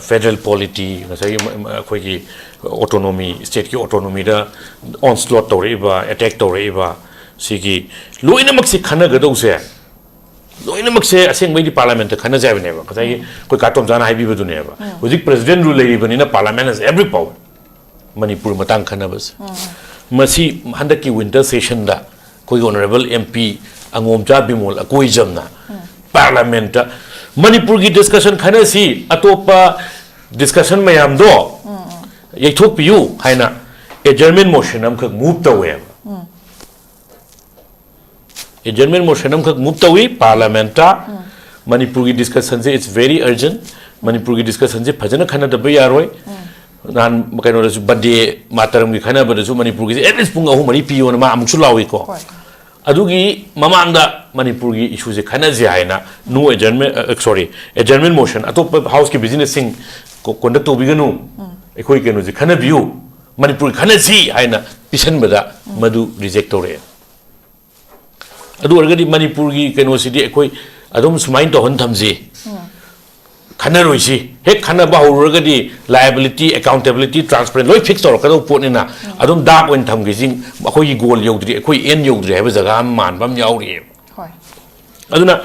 federal polity, ꯉꯁꯥꯏꯒꯤ ꯑꯩꯈꯣꯏꯒꯤ autonomy, stateꯀꯤ autonomyꯗ onslaught ꯇꯧꯔꯛꯏꯕ, attack ꯇꯧꯔꯛꯏꯕ, ꯁꯤꯒꯤ ꯂꯣꯏꯅꯃꯛꯁꯤ ꯈꯟꯅꯒꯗꯧꯁꯦ, ꯂꯣꯏꯅꯃꯛꯁꯦ ꯑꯁꯦꯡꯕꯩꯗꯤ parliamentꯇ ꯈꯟꯅꯖꯦ ꯍꯥꯏꯕꯅꯦꯕ, ꯉꯁꯥꯏꯒꯤ ꯑꯩꯈꯣꯏ ꯀꯥ ꯇꯣꯝꯆꯥꯅ ꯍꯥꯏꯕꯤꯕꯗꯨꯅꯦꯕ꯫ ꯍꯧꯖꯤꯛ president rule ꯂꯩꯔꯤꯕꯅꯤꯅ parliament has every power꯫ Manipur ꯃꯇꯥꯡ ꯈꯟꯅꯕꯁꯦ, ꯃꯁꯤ ꯍꯟꯗꯛꯀꯤ winter sessionꯗ ꯑꯩꯈꯣꯏꯒꯤ honourable M P ꯑꯉꯣꯝꯆꯥ ꯕꯤꯃꯣꯜ ꯑꯀꯣꯏꯖꯝꯅ parliamentꯇ ꯃꯅꯤꯄꯨꯔꯒꯤ discussion ꯈꯟꯅꯁꯤ, ꯑꯇꯣꯞꯄ discussion ꯃꯌꯥꯝꯗꯣ ꯌꯩꯊꯣꯛꯄꯤꯌꯨ ꯍꯥꯏꯅ adjournment motion ꯑꯃꯈꯛ move ꯇꯧꯋꯦꯕ꯫ Adjournment motion ꯑꯃꯈꯛ move ꯇꯧꯏ parliamentꯇ꯫ ꯃꯅꯤꯄꯨꯔꯒꯤ discussionꯁꯦ it's very urgent꯫ ꯃꯅꯤꯄꯨꯔꯒꯤ discussionꯁꯦ ꯐꯖꯅ ꯈꯟꯅꯗꯕ ꯌꯥꯔꯣꯏ꯫ ꯅꯍꯥꯟ ꯀꯩꯅꯣꯗꯁꯨ ꯕꯟꯗꯦ ꯃꯥꯇꯔꯝꯒꯤ ꯈꯟꯅꯕꯗꯁꯨ ꯃꯅꯤꯄꯨꯔꯒꯤꯁꯦ at least ꯄꯨꯡ ꯑꯍꯨꯝ ꯃꯔꯤ ꯄꯤꯌꯣꯅ ꯃꯥ ꯑꯃꯨꯛꯁꯨ ꯂꯥꯎꯏꯀꯣ꯫ ꯑꯗꯨꯒꯤ ꯃꯃꯥꯡꯗ ꯃꯅꯤꯄꯨꯔꯒꯤ issueꯁꯦ ꯈꯟꯅꯁꯦ ꯍꯥꯏꯅ no adjournment, sorry, adjournment motion, ꯑꯇꯣꯞꯄ houseꯀꯤ businessꯁꯤꯡ conduct ꯇꯧꯕꯤꯒꯅꯨ, ꯑꯩꯈꯣꯏ ꯀꯩꯅꯣꯁꯦ ꯈꯟꯅꯕꯤꯌꯨ, ꯃꯅꯤꯄꯨꯔꯒꯤ ꯈꯟꯅꯁꯤ ꯍꯥꯏꯅ ꯄꯤꯁꯟꯕꯗ ꯃꯗꯨ reject ꯇꯧꯔꯛꯑꯦ꯫ ꯑꯗꯨ ꯑꯣꯏꯔꯒꯗꯤ ꯃꯅꯤꯄꯨꯔꯒꯤ ꯀꯩꯅꯣꯁꯤꯗꯤ ꯑꯩꯈꯣꯏ ꯑꯗꯨꯝ ꯁꯨꯃꯥꯏꯅ ꯇꯧꯍꯟ ꯊꯝꯁꯤ, ꯈꯟꯅꯔꯣꯏꯁꯤ꯫ ꯍꯦꯛ ꯈꯟꯅꯕ ꯍꯧꯔꯨꯔꯒꯗꯤ liability, accountability, transparent ꯂꯣꯏ fix ꯇꯧꯔꯛꯀꯗꯧꯕ ꯄꯣꯠꯅꯤꯅ ꯑꯗꯨꯝ dark ꯑꯣꯏꯅ ꯊꯝꯈꯤꯁꯤ꯫ ꯑꯩꯈꯣꯏꯒꯤ goal ꯌꯧꯗ꯭ꯔꯤ, ꯑꯩꯈꯣꯏ end ꯌꯧꯗ꯭ꯔꯤ ꯍꯥꯏꯕ ꯖꯒꯥ ꯑꯃ ꯃꯥꯟꯕ ꯑꯃ ꯌꯥꯎꯔꯤꯑꯕ꯫ ꯍꯣꯏ꯫ ꯑꯗꯨꯅ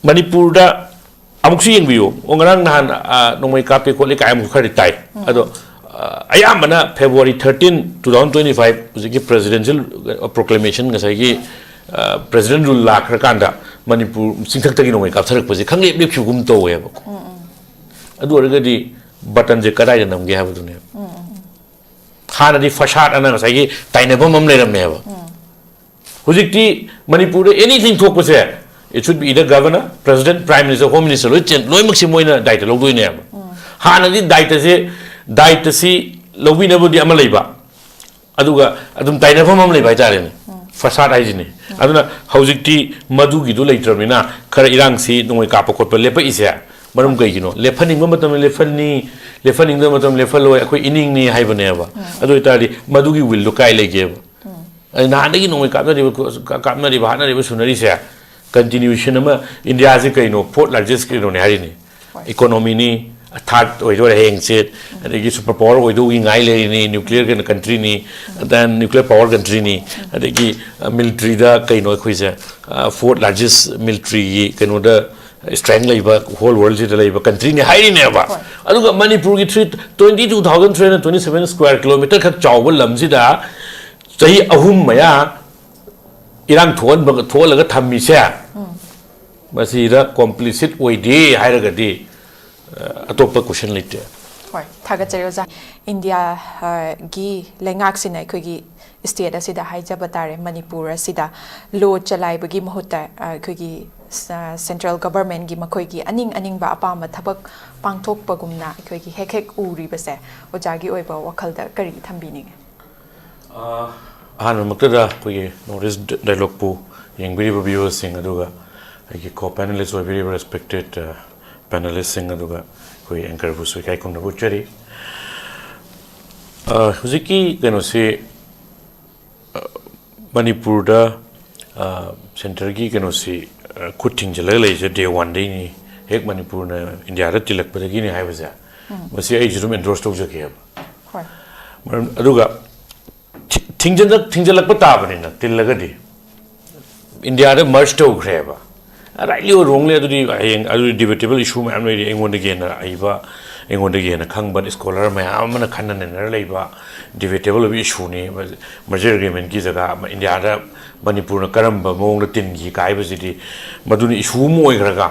ꯃꯅꯤꯄꯨꯔꯗ ꯑꯃꯨꯛꯁꯨ ꯌꯦꯡꯕꯤꯌꯨ꯫ ꯑꯣ, ꯉꯔꯥꯡ ꯅꯍꯥꯟ, ꯑ, ꯅꯣꯡꯃꯩ ꯀꯥꯞꯄꯦ ꯈꯣꯠꯂꯦ ꯀꯥꯏ ꯑꯃꯨꯛꯁꯨ ꯈꯔꯗꯤ ꯇꯥꯏ꯫ ꯑꯗꯣ, ꯑ, ꯑꯌꯥꯝꯕꯅ February thirteen, two thousand twenty five ꯍꯧꯖꯤꯛꯀꯤ presidential, ꯑ, proclamation, ꯉꯁꯥꯏꯒꯤ, ꯑ, president rule ꯂꯥꯛꯈ꯭ꯔꯀꯥꯟꯗ ꯃꯅꯤꯄꯨꯔ ꯆꯤꯡꯊꯛꯇꯒꯤ ꯅꯣꯡꯃꯩ ꯀꯥꯞꯊꯔꯛꯄꯁꯦ ꯈꯪꯂꯦꯞ ꯂꯦꯞꯈꯤꯕꯒꯨꯝ ꯇꯧꯋꯦꯕꯀꯣ꯫ ꯑꯗꯨ ꯑꯣꯏꯔꯒꯗꯤ buttonꯁꯦ ꯀꯗꯥꯏꯗ ꯅꯝꯒꯦ ꯍꯥꯏꯕꯗꯨꯅꯦꯕ꯫ ꯍꯥꯟꯅꯗꯤ ꯐꯁꯥꯠ ꯑꯅ ꯉꯁꯥꯏꯒꯤ ꯇꯥꯏꯅꯐꯝ ꯑꯃ ꯂꯩꯔꯝꯃꯦꯕ꯫ ꯍꯧꯖꯤꯛꯇꯤ ꯃꯅꯤꯄꯨꯔꯗ anything ꯊꯣꯛꯄꯁꯦ It should be either governor, president, prime minister, home minister, ꯂꯣꯏ ꯆꯦꯟ ꯂꯣꯏꯅꯃꯛꯁꯤ ꯃꯣꯏꯅ ꯗꯥꯏꯇ ꯂꯧꯗꯣꯏꯅꯦꯕ. ꯍꯥꯟꯅꯗꯤ ꯗꯥꯏꯇꯁꯦ ꯗꯥꯏꯇꯁꯤ ꯂꯧꯕꯤꯅꯕꯗꯤ ꯑꯃ ꯂꯩꯕ, ꯑꯗꯨꯒ ꯑꯗꯨꯝ ꯇꯥꯏꯅꯐꯝ ꯑꯃ ꯂꯩꯕ ꯍꯥꯏꯇꯥꯔꯦꯅꯦ. ꯐꯁꯥꯠ ꯍꯥꯏꯁꯤꯅꯦ. ꯑꯗꯨꯅ ꯍꯧꯖꯤꯛꯇꯤ ꯃꯗꯨꯒꯤꯗꯨ ꯂꯩꯇ꯭ꯔꯕꯅꯤꯅ ꯈꯔ ꯏꯔꯥꯡꯁꯤ ꯅꯣꯡꯃꯩ ꯀꯥꯞꯄ ꯈꯣꯠꯄ ꯂꯦꯞꯄꯛꯏꯁꯦ. ꯃꯔꯝ ꯀꯩꯒꯤꯅꯣ? ꯂꯦꯞꯍꯟꯅꯤꯡꯕ ꯃꯇꯝꯗ ꯂꯦꯞꯍꯟꯅꯤ, ꯂꯦꯞꯍꯟꯅꯤꯡꯗꯕ ꯃꯇꯝꯗ ꯂꯦꯞꯍꯜꯂꯣꯏ, ꯑꯩꯈꯣꯏ ꯏꯅꯤꯡꯅꯤ ꯍꯥꯏꯕꯅꯦꯕ. ꯑꯗꯨ ꯑꯣꯏꯇꯥꯔꯗꯤ ꯃꯗꯨꯒꯤ ꯋꯤꯜꯗꯣ ꯀꯥꯏ ꯂꯩꯒꯦꯕ? ꯑꯗꯨ ꯅꯍꯥꯟꯗꯒꯤ ꯅꯣꯡꯃꯩ ꯀꯥꯞꯅꯔꯤꯕ, ꯀꯥꯞꯅꯔꯤꯕ, ꯍꯥꯠꯅꯔꯤꯕ, ꯁꯨꯅꯔꯤꯁꯦ ꯀꯟꯇꯤꯅ꯭ꯌꯨꯁꯟ ꯑꯃ. ꯏꯟꯗꯤꯌꯥꯁꯤ ꯀꯩꯅꯣ? ꯐꯣꯔꯠ ꯂꯥꯔꯖꯦꯁ ꯀꯩꯅꯣꯅꯦ ꯍꯥꯏꯔꯤꯅꯤ. ꯏꯀꯣꯅꯣꯃꯤꯅꯤ, ꯊꯥꯔꯠ ꯑꯣꯏꯗꯣꯔꯦ ꯍꯌꯦꯡꯁꯦ, ꯑꯗꯒꯤ ꯁꯨꯄꯔ ꯄꯥꯋꯔ ꯑꯣꯏꯗꯧꯒꯤ ꯉꯥꯏ ꯂꯩꯔꯤꯅꯤ, ꯅ꯭ꯌꯨꯀ꯭ꯂꯤꯌꯔ ꯀꯩꯅꯣ ꯀꯟꯇ꯭ꯔꯤꯅꯤ, then ꯅ꯭ꯌꯨꯀ꯭ꯂꯤꯌꯔ ꯄꯥꯋꯔ ꯀꯟꯇ꯭ꯔꯤꯅꯤ, ꯑꯗꯒꯤ ꯃꯤꯂꯤꯇ꯭ꯔꯤꯗ ꯀꯩꯅꯣ ꯑꯩꯈꯣꯏꯁꯦ ꯐꯣꯔꯠ ꯂꯥꯔꯖꯦꯁ ꯃꯤꯂꯤꯇ꯭ꯔꯤꯒꯤ ꯀꯩꯅꯣꯗ ꯁ꯭ꯇ꯭ꯔꯦꯡ ꯂꯩꯕ ꯍꯣꯜ ꯋꯥꯔꯜꯁꯤꯗ ꯂꯩꯕ ꯀꯟꯇ꯭ꯔꯤꯅꯤ ꯍꯥꯏꯔꯤꯅꯦꯕ. ꯑꯗꯨꯒ ꯃꯅꯤꯄꯨꯔꯒꯤ three twenty two thousand three hundred twenty seven square kilometer ꯈꯛ ꯆꯥꯎꯕ ꯂꯝꯁꯤꯗ ꯆꯍꯤ ꯑꯍꯨꯝ ꯃꯌꯥ ꯏꯔꯥꯡ ꯊꯣꯛꯍꯟꯕ, ꯊꯣꯛꯍꯜꯂꯒ ꯊꯝꯃꯤꯁꯦ, ꯃꯁꯤꯗ ꯀꯣꯝꯄ꯭ꯂꯤꯁꯤꯠ ꯑꯣꯏꯗꯦ ꯍꯥꯏꯔꯒꯗꯤ, ꯑ, ꯑꯇꯣꯞꯄ ꯀꯣꯏꯁꯟ ꯂꯩꯇꯦ꯫ ꯍꯣꯏ, ꯊꯥꯒꯠꯆꯔꯤ ꯑꯣꯖꯥ꯫ ꯏꯟꯗꯤꯌꯥ, ꯑ, ꯒꯤ ꯂꯩꯉꯥꯛꯁꯤꯅ ꯑꯩꯈꯣꯏꯒꯤ ꯁ꯭ꯇꯦꯠ ꯑꯁꯤꯗ ꯍꯥꯏꯖꯕ ꯇꯥꯔꯦ, ꯃꯅꯤꯄꯨꯔ ꯑꯁꯤꯗ ꯂꯣ ꯆꯂꯥꯏꯕꯒꯤ ꯃꯍꯨꯠꯇ, ꯑ, ꯑꯩꯈꯣꯏꯒꯤ ꯁ-, ꯁꯦꯟꯇ꯭ꯔꯦꯜ ꯒꯚꯔꯟꯃꯦꯟꯒꯤ ꯃꯈꯣꯏꯒꯤ ꯑꯅꯤꯡ ꯑꯅꯤꯡꯕ ꯑꯄꯥꯝꯕ ꯊꯕꯛ ꯄꯥꯡꯊꯣꯛꯄꯒꯨꯝꯅ ꯑꯩꯈꯣꯏꯒꯤ ꯍꯦꯛ ꯍꯦꯛ ꯎꯔꯤꯕꯁꯦ, ꯑꯣꯖꯥꯒꯤ ꯑꯣꯏꯕ ꯋꯥꯈꯜꯗ ꯀꯔꯤ ꯊꯝꯕꯤꯅꯤꯡꯉꯤ? ꯑ, ꯑꯍꯥꯟꯕꯃꯛꯇꯗ ꯑꯩꯈꯣꯏꯒꯤ ꯅꯣꯔꯠ ꯏꯁ ꯗꯥꯏꯂꯣꯒꯄꯨ ꯌꯦꯡꯕꯤꯔꯤꯕ ꯚ꯭ꯌꯨꯋꯔꯁꯤꯡ, ꯑꯗꯨꯒ ꯑꯩꯒꯤ ꯀꯣ ꯄꯦꯅꯦꯂꯤꯁ ꯑꯣꯏꯕꯤꯔꯤꯕ ꯔꯦꯁꯄꯦꯛꯇꯦꯠ, ꯑ, ꯄꯦꯅꯦꯂꯤꯁꯁꯤꯡ, ꯑꯗꯨꯒ ꯑꯩꯈꯣꯏ ꯑꯦꯡꯀꯔꯕꯨꯁꯨ ꯏꯀꯥꯏ ꯈꯨꯝꯅꯕ ꯎꯠꯆꯔꯤ꯫ ꯑ, ꯍꯧꯖꯤꯛꯀꯤ ꯀꯩꯅꯣꯁꯤ, ꯑ, ꯃꯅꯤꯄꯨꯔꯗ, ꯑ, ꯁꯦꯟꯇꯔꯒꯤ ꯀꯩꯅꯣꯁꯤ, ꯑ, ꯈꯨꯠ ꯊꯤꯡꯖꯤꯜꯂꯒ ꯂꯩꯔꯤꯁꯦ ꯗꯦ ꯋꯥꯟꯗꯩꯅꯤ, ꯍꯦꯛ ꯃꯅꯤꯄꯨꯔꯅ ꯏꯟꯗꯤꯌꯥꯗ ꯇꯤꯜꯂꯛꯄꯗꯒꯤꯅꯤ ꯍꯥꯏꯕꯁꯦ, ꯃꯁꯤ ꯑꯩꯁꯨ ꯑꯗꯨꯝ ꯑꯦꯟꯗꯣꯔꯁ ꯇꯧꯖꯒꯦꯕ꯫ ꯍꯣꯏ꯫ ꯃꯔꯝ, ꯑꯗꯨꯒ ꯊꯤ-, ꯊꯤꯡꯖꯤꯜꯂꯛ-, ꯊꯤꯡꯖꯤꯜꯂꯛꯄ ꯇꯥꯕꯅꯤꯅ, ꯇꯤꯜꯂꯒꯗꯤ ꯏꯟꯗꯤꯌꯥꯗ ꯃꯔꯖ ꯇꯧꯈ꯭ꯔꯦꯕ꯫ ꯔꯥꯏꯠꯂꯤ ꯑꯣꯔ ꯔꯣꯡꯂꯤ, ꯑꯗꯨꯗꯤ ꯍꯌꯦꯡ ꯑꯗꯨꯗꯤ ꯗꯤꯕꯦꯇꯦꯕꯜ ꯏꯁꯨ ꯃꯌꯥꯝ ꯂꯩꯔꯤ꯫ ꯑꯩꯉꯣꯟꯗꯒꯤ ꯍꯦꯟꯅ ꯑꯍꯩꯕ, ꯑꯩꯉꯣꯟꯗꯒꯤ ꯍꯦꯟꯅ ꯈꯪꯕ ꯁ꯭ꯀꯣꯂꯔ ꯃꯌꯥꯝ ꯑꯃꯅ ꯈꯟꯅ ꯅꯩꯅꯔ ꯂꯩꯕ ꯗꯤꯕꯦꯇꯦꯕꯜ ꯑꯣꯏꯕ ꯏꯁꯨꯅꯤ꯫ ꯃꯔꯖꯔ ꯑꯦꯒ꯭ꯔꯤꯃꯦꯟꯒꯤ ꯖꯒꯥ ꯑꯃ ꯏꯟꯗꯤꯌꯥꯗ ꯃꯅꯤꯄꯨꯔꯅ ꯀꯔꯝꯕ ꯃꯑꯣꯡꯗ ꯇꯤꯟꯈꯤ ꯀꯥꯏꯕꯁꯤꯗꯤ ꯃꯗꯨꯅ ꯏꯁꯨ ꯑꯃ ꯑꯣꯏꯈ꯭ꯔꯒ,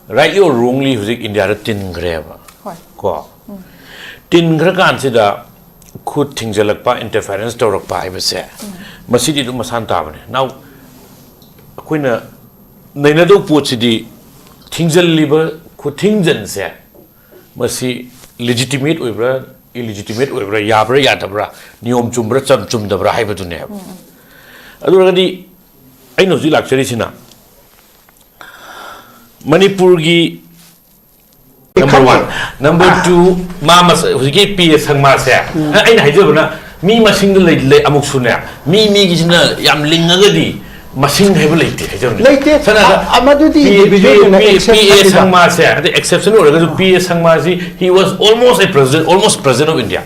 ꯔꯥꯏꯠꯂꯤ ꯑꯣꯔ ꯔꯣꯡꯂꯤ ꯍꯧꯖꯤꯛ ꯏꯟꯗꯤꯌꯥꯗ ꯇꯤꯟꯈ꯭ꯔꯦꯕ꯫ ꯍꯣꯏ꯫ ꯀꯣ? ꯇꯤꯟꯈ꯭ꯔꯀꯥꯟꯁꯤꯗ ꯈꯨꯠ ꯊꯤꯡꯖꯤꯜꯂꯛꯄ, ꯏꯟꯇꯔꯐꯦꯔꯦꯟꯁ ꯇꯧꯔꯛꯄ ꯍꯥꯏꯕꯁꯦ, ꯃꯁꯤꯗꯤ ꯑꯗꯨꯝ ꯃꯁꯥꯅ ꯇꯥꯕꯅꯦ꯫ Now, ꯑꯩꯈꯣꯏꯅ ꯅꯩꯅꯗꯧ ꯄꯣꯠꯁꯤꯗꯤ ꯊꯤꯡꯖꯤꯜꯂꯤꯕ ꯈꯨꯊꯤꯡꯖꯤꯟꯁꯦ ꯃꯁꯤ legitimate ꯑꯣꯏꯕ꯭ꯔꯥ, illegitimate ꯑꯣꯏꯕ꯭ꯔꯥ, ꯌꯥꯕ꯭ꯔꯥ ꯌꯥꯗꯕ꯭ꯔꯥ, ꯅꯤꯌꯣꯝ ꯆꯨꯝꯕ꯭ꯔꯥ ꯆꯝ ꯆꯨꯝꯗꯕ꯭ꯔꯥ ꯍꯥꯏꯕꯗꯨꯅꯦꯕ꯫ ꯑꯗꯨ ꯑꯣꯏꯔꯒꯗꯤ ꯑꯩꯅ ꯍꯧꯖꯤꯛ ꯂꯥꯛꯆꯔꯤꯁꯤꯅ ꯃꯅꯤꯄꯨꯔꯒꯤ number one, number two, ꯃꯥ ꯃꯁ- ꯍꯧꯖꯤꯛꯀꯤ ꯄꯤ ꯑꯦ ꯁꯪꯃꯥꯁꯦ, ꯑꯩꯅ ꯍꯥꯏꯖꯕꯅ ꯃꯤ ꯃꯁꯤꯡꯗ ꯂꯩ, ꯂꯩ ꯑꯃꯨꯛꯁꯨꯅꯦ, ꯃꯤ ꯃꯤꯒꯤꯁꯤꯅ ꯌꯥꯝ ꯂꯤꯡꯉꯒꯗꯤ ꯃꯁꯤꯡ ꯍꯥꯏꯕ ꯂꯩꯇꯦ ꯍꯥꯏꯖꯕꯅꯤ꯫ ꯂꯩꯇꯦ꯫ ꯁꯝꯅ ꯍꯥꯏꯔꯕꯗ ꯑ, ꯃꯗꯨꯗꯤ ꯄꯤ ꯑꯦ individual ꯑꯣꯏꯅ exception ꯄꯤ ꯑꯦ ꯍꯥꯏꯕ꯫ ꯁꯪꯃꯥꯁꯦ, ꯑꯗꯩ exception ꯑꯣꯏꯔꯒꯁꯨ ꯄꯤ ꯑꯦ ꯁꯪꯃꯥꯁꯤ, he was almost a president, almost president of India.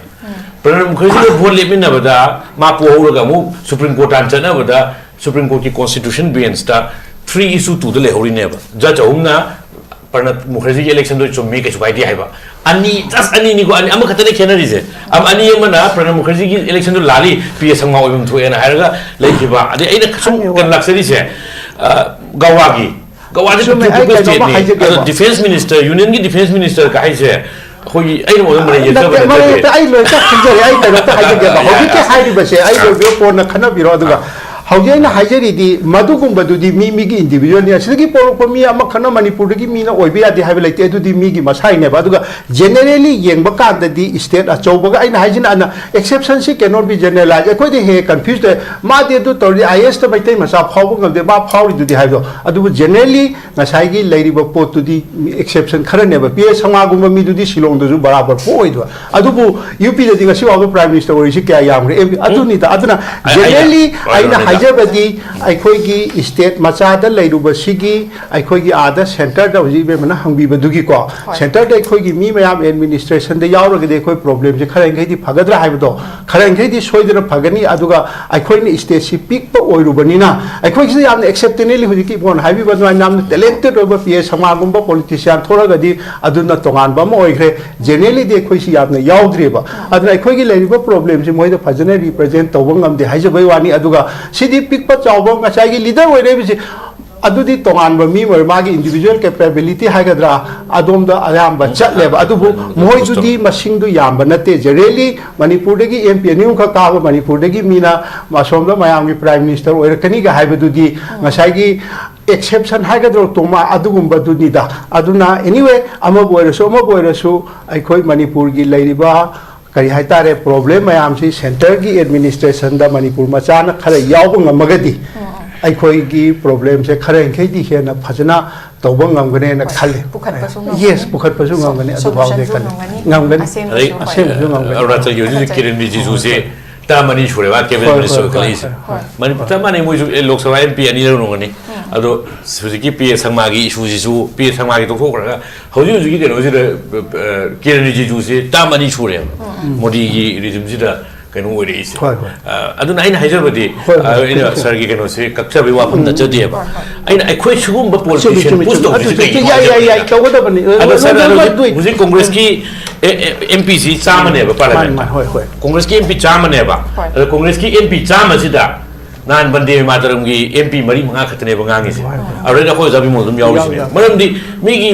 Pranab ꯃꯨꯈꯔꯖꯤꯒ ꯚꯣꯠ ꯂꯦꯞꯃꯤꯟꯅꯕꯗ ꯃꯥ ꯄꯣꯍꯧꯔꯒ ꯑꯃꯨꯛ Supreme Court ꯇꯥꯟ ꯆꯠꯅꯕꯗ Supreme Courtꯀꯤ constitution benchꯇ three is to twoꯗ ꯂꯩꯍꯧꯔꯤꯅꯦꯕ꯫ Judge ꯑꯍꯨꯝꯅ ꯄ꯭ꯔꯅꯕ ꯃꯨꯈꯔꯖꯤꯒꯤ electionꯗꯣ ꯆꯨꯝꯃꯤ, ꯀꯩꯁꯨ ꯀꯥꯏꯗꯦ ꯍꯥꯏꯕ꯫ ꯑꯅꯤ, just ꯑꯅꯤꯅꯤꯀꯣ, ꯑꯅꯤ, ꯑꯃꯈꯛꯇꯅꯦ ꯈꯦꯠꯅꯔꯤꯁꯦ꯫ ꯑꯃ, ꯑꯅꯤ ꯑꯃꯅ ꯄ꯭ꯔꯅꯕ ꯃꯨꯈꯔꯖꯤꯒꯤ electionꯗꯣ ꯂꯥꯜꯂꯤ, ꯄꯤ ꯑꯦ ꯁꯪꯃꯥ ꯑꯣꯏꯐꯝ ꯊꯣꯛꯑꯦꯅ ꯍꯥꯏꯔꯒ ꯂꯩꯈꯤꯕ꯫ ꯑꯗꯩ ꯑꯩꯅ ꯁꯨꯝ ꯀꯩꯅꯣ ꯂꯥꯛꯆꯔꯤꯁꯦ, ꯑ, ꯒꯋꯥꯒꯤ, ꯒꯋꯥꯁꯦ ꯆꯨꯝꯃꯦ, ꯄꯤꯛꯇ꯭ꯔꯨ ꯑꯩ ꯄꯤꯛꯄ ꯀꯩꯅꯣꯝꯃ stateꯅꯤ꯫ ꯍꯥꯏꯖꯒꯦꯕ꯫ ꯑꯗꯣ defence minister, unionꯒꯤ defence ministerꯒ ꯍꯥꯏꯁꯦ ꯑꯩꯈꯣꯏꯒꯤ, ꯑꯩꯅ ꯑꯣꯏꯕ ꯃꯔꯩ ꯅꯠꯇꯦ, ꯌꯦꯠꯆꯕ ꯃꯔꯩ ꯅꯠꯆꯗꯦ꯫ ꯅꯠꯇꯦ, ꯑꯩ ꯂꯣꯏꯅ ꯈꯪꯖꯔꯦ꯫ ꯑꯩ ꯀꯩꯅꯣꯝꯇ ꯍꯥꯏꯖꯒꯦꯕ꯫ ꯌꯥꯏ, ꯍꯧꯖꯤꯛꯀꯤ ꯌꯥꯏ꯫ ꯍꯥꯏꯔꯤꯕꯁꯦ ꯑꯩ ꯑꯥ꯫ ꯂꯣꯏꯕ ꯀꯣꯟꯅ ꯈꯟꯅꯕꯤꯔꯣ꯫ ꯑꯗꯨꯒ ꯍꯧꯖꯤꯛ ꯑꯩꯅ ꯍꯥꯏꯖꯔꯤꯗꯤ ꯃꯗꯨꯒꯨꯝꯕꯗꯨꯗꯤ ꯃꯤ ꯃꯤꯒꯤ individualꯅꯤ꯫ ꯑꯁꯤꯗꯒꯤ ꯄꯣꯛꯂꯛꯄ ꯃꯤ ꯑꯃꯈꯛꯅ ꯃꯅꯤꯄꯨꯔꯗꯒꯤ ꯃꯤꯅ ꯑꯣꯏꯕ ꯌꯥꯗꯦ ꯍꯥꯏꯕ ꯂꯩꯇꯦ꯫ ꯑꯗꯨꯗꯤ ꯃꯤꯒꯤ ꯃꯁꯥꯏꯅꯦꯕ꯫ ꯑꯗꯨꯒ generally ꯌꯦꯡꯕ ꯀꯥꯟꯗꯗꯤ state ꯑꯆꯧꯕꯒ, ꯑꯩꯅ ꯍꯥꯏꯁꯤꯅ ꯑꯅ exceptionꯁꯤ cannot be generalized꯫ ꯑꯩꯈꯣꯏꯗ ꯍꯦꯛ ꯍꯦꯛ confuse ꯇꯧꯋꯦ꯫ ꯃꯥꯗꯤ ꯑꯗꯨ ꯇꯧꯔꯗꯤ I A S ꯇ ꯃꯩꯇꯩ ꯃꯆꯥ ꯐꯥꯎꯕ ꯉꯝꯗꯦ, ꯃꯥ ꯐꯥꯎꯔꯤꯗꯨꯗꯤ ꯍꯥꯏꯕꯗꯣ꯫ ꯑꯗꯨꯕꯨ generally ꯉꯁꯥꯏꯒꯤ ꯂꯩꯔꯤꯕ ꯄꯣꯠꯇꯨꯗꯤ exception ꯈꯔꯅꯦꯕ꯫ ꯄꯤ ꯑꯦ ꯁꯪꯃꯥꯒꯨꯝꯕ ꯃꯤꯗꯨꯗꯤ ꯁꯤꯂꯣꯡꯗꯁꯨ ꯕꯔꯥꯕꯔ ꯄꯣꯛꯑꯣꯏꯗꯕ꯫ ꯑꯗꯨꯕꯨ ꯌꯨ ꯄꯤꯗꯗꯤ ꯉꯁꯤ ꯐꯥꯎꯕ prime minister ꯑꯣꯏꯔꯤꯁꯤ ꯀꯌꯥ ꯌꯥꯝꯈ꯭ꯔꯦ? ꯑꯦꯝ ꯄꯤ, ꯑꯗꯨꯅꯤꯗ꯫ ꯑꯗꯨꯅ ꯑꯩ, ꯑꯩ, generally ꯍꯣꯏ, ꯑꯩꯅ ꯍꯣꯏ, ꯍꯣꯏ꯫ ꯍꯥꯏꯖꯕꯗꯤ ꯑꯩꯈꯣꯏꯒꯤ state ꯃꯆꯥꯗ ꯂꯩꯔꯨꯕꯁꯤꯒꯤ, ꯑꯩꯈꯣꯏꯒꯤ ꯑꯥꯗ centreꯗ ꯍꯧꯖꯤꯛ ꯏꯕꯦꯝꯃꯅ ꯍꯪꯕꯤꯕꯗꯨꯒꯤꯀꯣ, ꯍꯣꯏ꯫ Centreꯗ ꯑꯩꯈꯣꯏꯒꯤ ꯃꯤ ꯃꯌꯥꯝ administrationꯗ ꯌꯥꯎꯔꯒꯗꯤ ꯑꯩꯈꯣꯏ problemꯁꯦ ꯈꯔ ꯃꯈꯩꯗꯤ ꯐꯒꯗ꯭ꯔꯥ ꯍꯥꯏꯕꯗꯣ, ꯈꯔ ꯃꯈꯩꯗꯤ ꯁꯣꯏꯗꯅ ꯐꯒꯅꯤ꯫ ꯑꯗꯨꯒ ꯑꯩꯈꯣꯏꯅ stateꯁꯤ ꯄꯤꯛꯄ ꯑꯣꯏꯔꯨꯕꯅꯤꯅ ꯑꯩꯈꯣꯏꯒꯤꯁꯨ ꯌꯥꯝꯅ exceptionally ꯍꯧꯖꯤꯛꯀꯤ ꯏꯕꯣꯟ ꯍꯥꯏꯕꯤꯕ ꯑꯗꯨꯃꯥꯏꯅ ꯌꯥꯝꯅ talented ꯑꯣꯏꯕ ꯄꯤ ꯑꯦ ꯁꯪꯃꯥꯒꯨꯝꯕ politician ꯊꯣꯛꯂꯒꯗꯤ ꯑꯗꯨꯅ ꯇꯣꯉꯥꯟꯕ ꯑꯃ ꯑꯣꯏꯈ꯭ꯔꯦ꯫ Generallyꯗꯤ ꯑꯩꯈꯣꯏꯁꯤ ꯌꯥꯝꯅ ꯌꯥꯎꯗ꯭ꯔꯤꯕ꯫ ꯑꯗꯨꯅ ꯑꯩꯈꯣꯏꯒꯤ ꯂꯩꯔꯤꯕ problemꯁꯤ ꯃꯣꯏꯗ ꯐꯖꯅ represent ꯇꯧꯕ ꯉꯝꯗꯦ ꯍꯥꯏꯖꯕꯩ ꯋꯥꯅꯤ꯫ ꯑꯗꯨꯒ ꯁꯤꯗꯤ ꯄꯤꯛꯄ ꯆꯥꯎꯕ ꯉꯁꯥꯏꯒꯤ leader ꯑꯣꯏꯔꯛꯏꯕꯁꯤ ꯑꯗꯨꯗꯤ ꯇꯣꯉꯥꯟꯕ ꯃꯤ ꯑꯣꯏꯔꯦ, ꯃꯥꯒꯤ individual capability ꯍꯥꯏꯒꯗ꯭ꯔꯥ, ꯑꯗꯣꯝꯗ ꯑꯌꯥꯝꯕ ꯆꯠꯂꯦꯕ꯫ ꯑꯗꯨꯕꯨ ꯃꯣꯏꯗꯨꯗꯤ ꯃꯁꯤꯡꯗꯨ ꯌꯥꯝꯕ ꯅꯠꯇꯦ꯫ Generally ꯃꯅꯤꯄꯨꯔꯗꯒꯤ ꯑꯦꯝ ꯄꯤ ꯑꯅꯤ ꯑꯍꯨꯝꯈꯛ ꯀꯥꯕ ꯃꯅꯤꯄꯨꯔꯗꯒꯤ ꯃꯤꯅ ꯑꯁꯣꯝꯗ ꯃꯌꯥꯝꯒꯤ prime minister ꯑꯣꯏꯔꯛꯀꯅꯤꯒ ꯍꯥꯏꯕꯗꯨꯗꯤ ꯉꯁꯥꯏꯒꯤ ꯑꯦꯛꯁꯦꯞꯁꯟ ꯍꯥꯏꯒꯗ꯭ꯔꯣ, ꯇꯣꯉꯥꯟ ꯑꯗꯨꯒꯨꯝꯕꯗꯨꯅꯤꯗ꯫ ꯑꯗꯨꯅ, anyway, ꯑꯃꯕꯨ ꯑꯣꯏꯔꯁꯨ, ꯑꯃꯕꯨ ꯑꯣꯏꯔꯁꯨ, ꯑꯩꯈꯣꯏ ꯃꯅꯤꯄꯨꯔꯒꯤ ꯂꯩꯔꯤꯕ, ꯀꯔꯤ ꯍꯥꯏꯇꯥꯔꯦ, ꯄ꯭ꯔꯣꯕ꯭ꯂꯦꯝ ꯃꯌꯥꯝꯁꯤ ꯁꯦꯟꯇꯔꯒꯤ ꯑꯦꯗꯃꯤꯅꯤꯁꯇ꯭ꯔꯦꯁꯟꯗ ꯃꯅꯤꯄꯨꯔ ꯃꯆꯥꯅ ꯈꯔ ꯌꯥꯎꯕ ꯉꯝꯃꯒꯗꯤ, ꯑꯩꯈꯣꯏꯒꯤ ꯄ꯭ꯔꯣꯕ꯭ꯂꯦꯝꯁꯦ ꯈꯔ ꯌꯥꯡꯈꯩꯗꯤ ꯍꯦꯟꯅ ꯐꯖꯅ ꯇꯧꯕ ꯉꯝꯒꯅꯦꯅ ꯈꯜꯂꯤ꯫ ꯄꯨꯈꯠꯄꯁꯨ ꯉꯝꯒꯅꯤ꯫ Yes, ꯄꯨꯈꯠꯄꯁꯨ ꯉꯝꯒꯅꯤ, ꯑꯗꯨ ꯐꯥꯎꯗꯤ ꯁꯣꯂꯨꯁꯟꯁꯨ ꯈꯜꯂꯤ꯫ ꯉꯝꯒꯅꯤ, ꯉꯝꯒꯅꯤ꯫ ꯑꯁꯦꯝꯕꯁꯨ ꯑꯗꯩ ꯍꯣꯏ꯫ ꯑꯁꯦꯝꯕꯁꯨ ꯉꯝꯒꯅꯤ꯫ ꯑꯔꯨꯅꯥꯆꯜꯒꯤ ꯍꯧꯖꯤꯛ ꯍꯧꯖꯤꯛ ꯀꯤꯔꯦꯟ ꯔꯤꯖꯤꯖꯨꯁꯦ ꯇꯔꯥ ꯃꯔꯤ ꯁꯨꯔꯦꯕ ꯀꯦꯕꯤꯅꯦꯠ ꯍꯣꯏ, ꯃꯤꯅꯤꯁꯇꯔ ꯍꯣꯏ, ꯑꯣꯏꯈꯠꯂꯛꯏꯁꯦ꯫ ꯍꯣꯏ, ꯍꯣꯏ꯫ ꯃꯅꯤꯄꯨꯔ ꯆꯞ ꯃꯥꯟꯅꯩ, ꯃꯣꯏꯁꯨ, ꯑꯦ, ꯂꯣꯛ ꯁꯚꯥ ꯑꯦꯝ ꯄꯤ ꯑꯅꯤꯔꯛ ꯑꯣꯏꯔꯝꯒꯅꯤ꯫ ꯑꯗꯣ ꯍꯧꯖꯤꯛꯀꯤ ꯄꯤ ꯑꯦ ꯁꯪꯃꯥꯒꯤ ꯏꯁꯨꯁꯤꯁꯨ, ꯄꯤ ꯑꯦ ꯁꯪꯃꯥꯒꯤ ꯇꯣꯛꯊꯣꯛꯈ꯭ꯔꯒ ꯍꯧꯖꯤꯛ ꯍꯧꯖꯤꯛꯀꯤ ꯀꯩꯅꯣꯁꯤꯗ, ꯑ, ꯀꯤꯔꯦꯟ ꯔꯤꯖꯤꯖꯨꯁꯦ ꯇꯔꯥ ꯃꯔꯤ ꯁꯨꯔꯦꯕ ꯃꯣꯗꯤꯒꯤ ꯔꯤꯖꯤꯝꯁꯤꯗ ꯀꯩꯅꯣ ꯑꯣꯏꯔꯛꯏꯁꯦ꯫ ꯍꯣꯏ, ꯍꯣꯏ꯫ ꯑ, ꯑꯗꯨꯅ ꯑꯩꯅ ꯍꯥꯏꯖꯕꯗꯤ, ꯍꯣꯏ, ꯍꯣꯏ, ꯑ, ꯑꯩꯅ ꯆꯨꯝꯃꯤ, ꯆꯨꯝꯃꯤ꯫ ꯁꯥꯔꯒꯤ ꯀꯩꯅꯣꯁꯦ ꯀꯛꯆꯕꯒꯤ ꯋꯥꯐꯝ ꯅꯠꯆꯗꯦꯕ꯫ ꯍꯣꯏ, ꯍꯣꯏ꯫ ꯑꯩꯅ ꯑꯩꯈꯣꯏ ꯁꯤꯒꯨꯝꯕ ꯆꯨꯝꯃꯤ, ꯄꯣꯂꯤꯇꯤꯁꯤꯌꯥꯟ ꯆꯨꯝꯃꯤ, ꯄꯨꯁ ꯆꯨꯝꯃꯤ꯫ ꯇꯧꯕꯁꯤ ꯑꯗꯨ ꯀꯩꯒꯤꯅꯣ ꯌꯥꯏ, ꯌꯥꯏ, ꯌꯥꯏ, ꯍꯥꯏꯕꯗ ꯇꯧꯒꯗꯕꯅꯤ꯫ ꯑꯗꯣ ꯁꯥꯔ, ꯂꯣꯏ, ꯂꯣꯏ, ꯂꯣꯏ꯫ ꯍꯧꯖꯤꯛ ꯀꯣꯡꯒ꯭ꯔꯦꯁꯀꯤ ꯑꯦ, ꯑꯦ, ꯑꯦꯝ ꯄꯤꯁꯤ ꯆꯥꯝꯃꯅꯦꯕ ꯃꯥꯅꯤ, ꯄꯥꯔꯂꯤꯌꯥꯃꯦꯟ꯫ ꯃꯥꯅꯤ, ꯍꯣꯏ, ꯍꯣꯏ꯫ ꯀꯣꯡꯒ꯭ꯔꯦꯁꯀꯤ ꯑꯦꯝ ꯄꯤ ꯆꯥꯝꯃꯅꯦꯕ꯫ ꯍꯣꯏ꯫ ꯑꯗꯣ ꯀꯣꯡꯒ꯭ꯔꯦꯁꯀꯤ ꯑꯦꯝ ꯄꯤ ꯆꯥꯝꯃꯁꯤꯗ ꯅꯍꯥꯟ ꯕꯟꯗꯦ ꯃꯥꯇꯔꯝꯒꯤ ꯑꯦꯝ ꯄꯤ ꯃꯔꯤ ꯃꯉꯥ ꯈꯛꯇꯅꯦꯕ ꯉꯥꯡꯉꯤꯁꯦ꯫ ꯍꯣꯏ, ꯍꯣꯏ꯫ ꯑꯗꯨꯗꯩꯗ ꯑꯩꯈꯣꯏ ꯑꯣꯖꯥ ꯕꯤꯃꯣꯜ ꯑꯗꯨꯝ ꯌꯥꯎꯔꯤꯁꯤꯅꯦ꯫ ꯌꯥꯎ, ꯌꯥꯎ꯫ ꯃꯔꯝꯗꯤ ꯃꯤꯒꯤ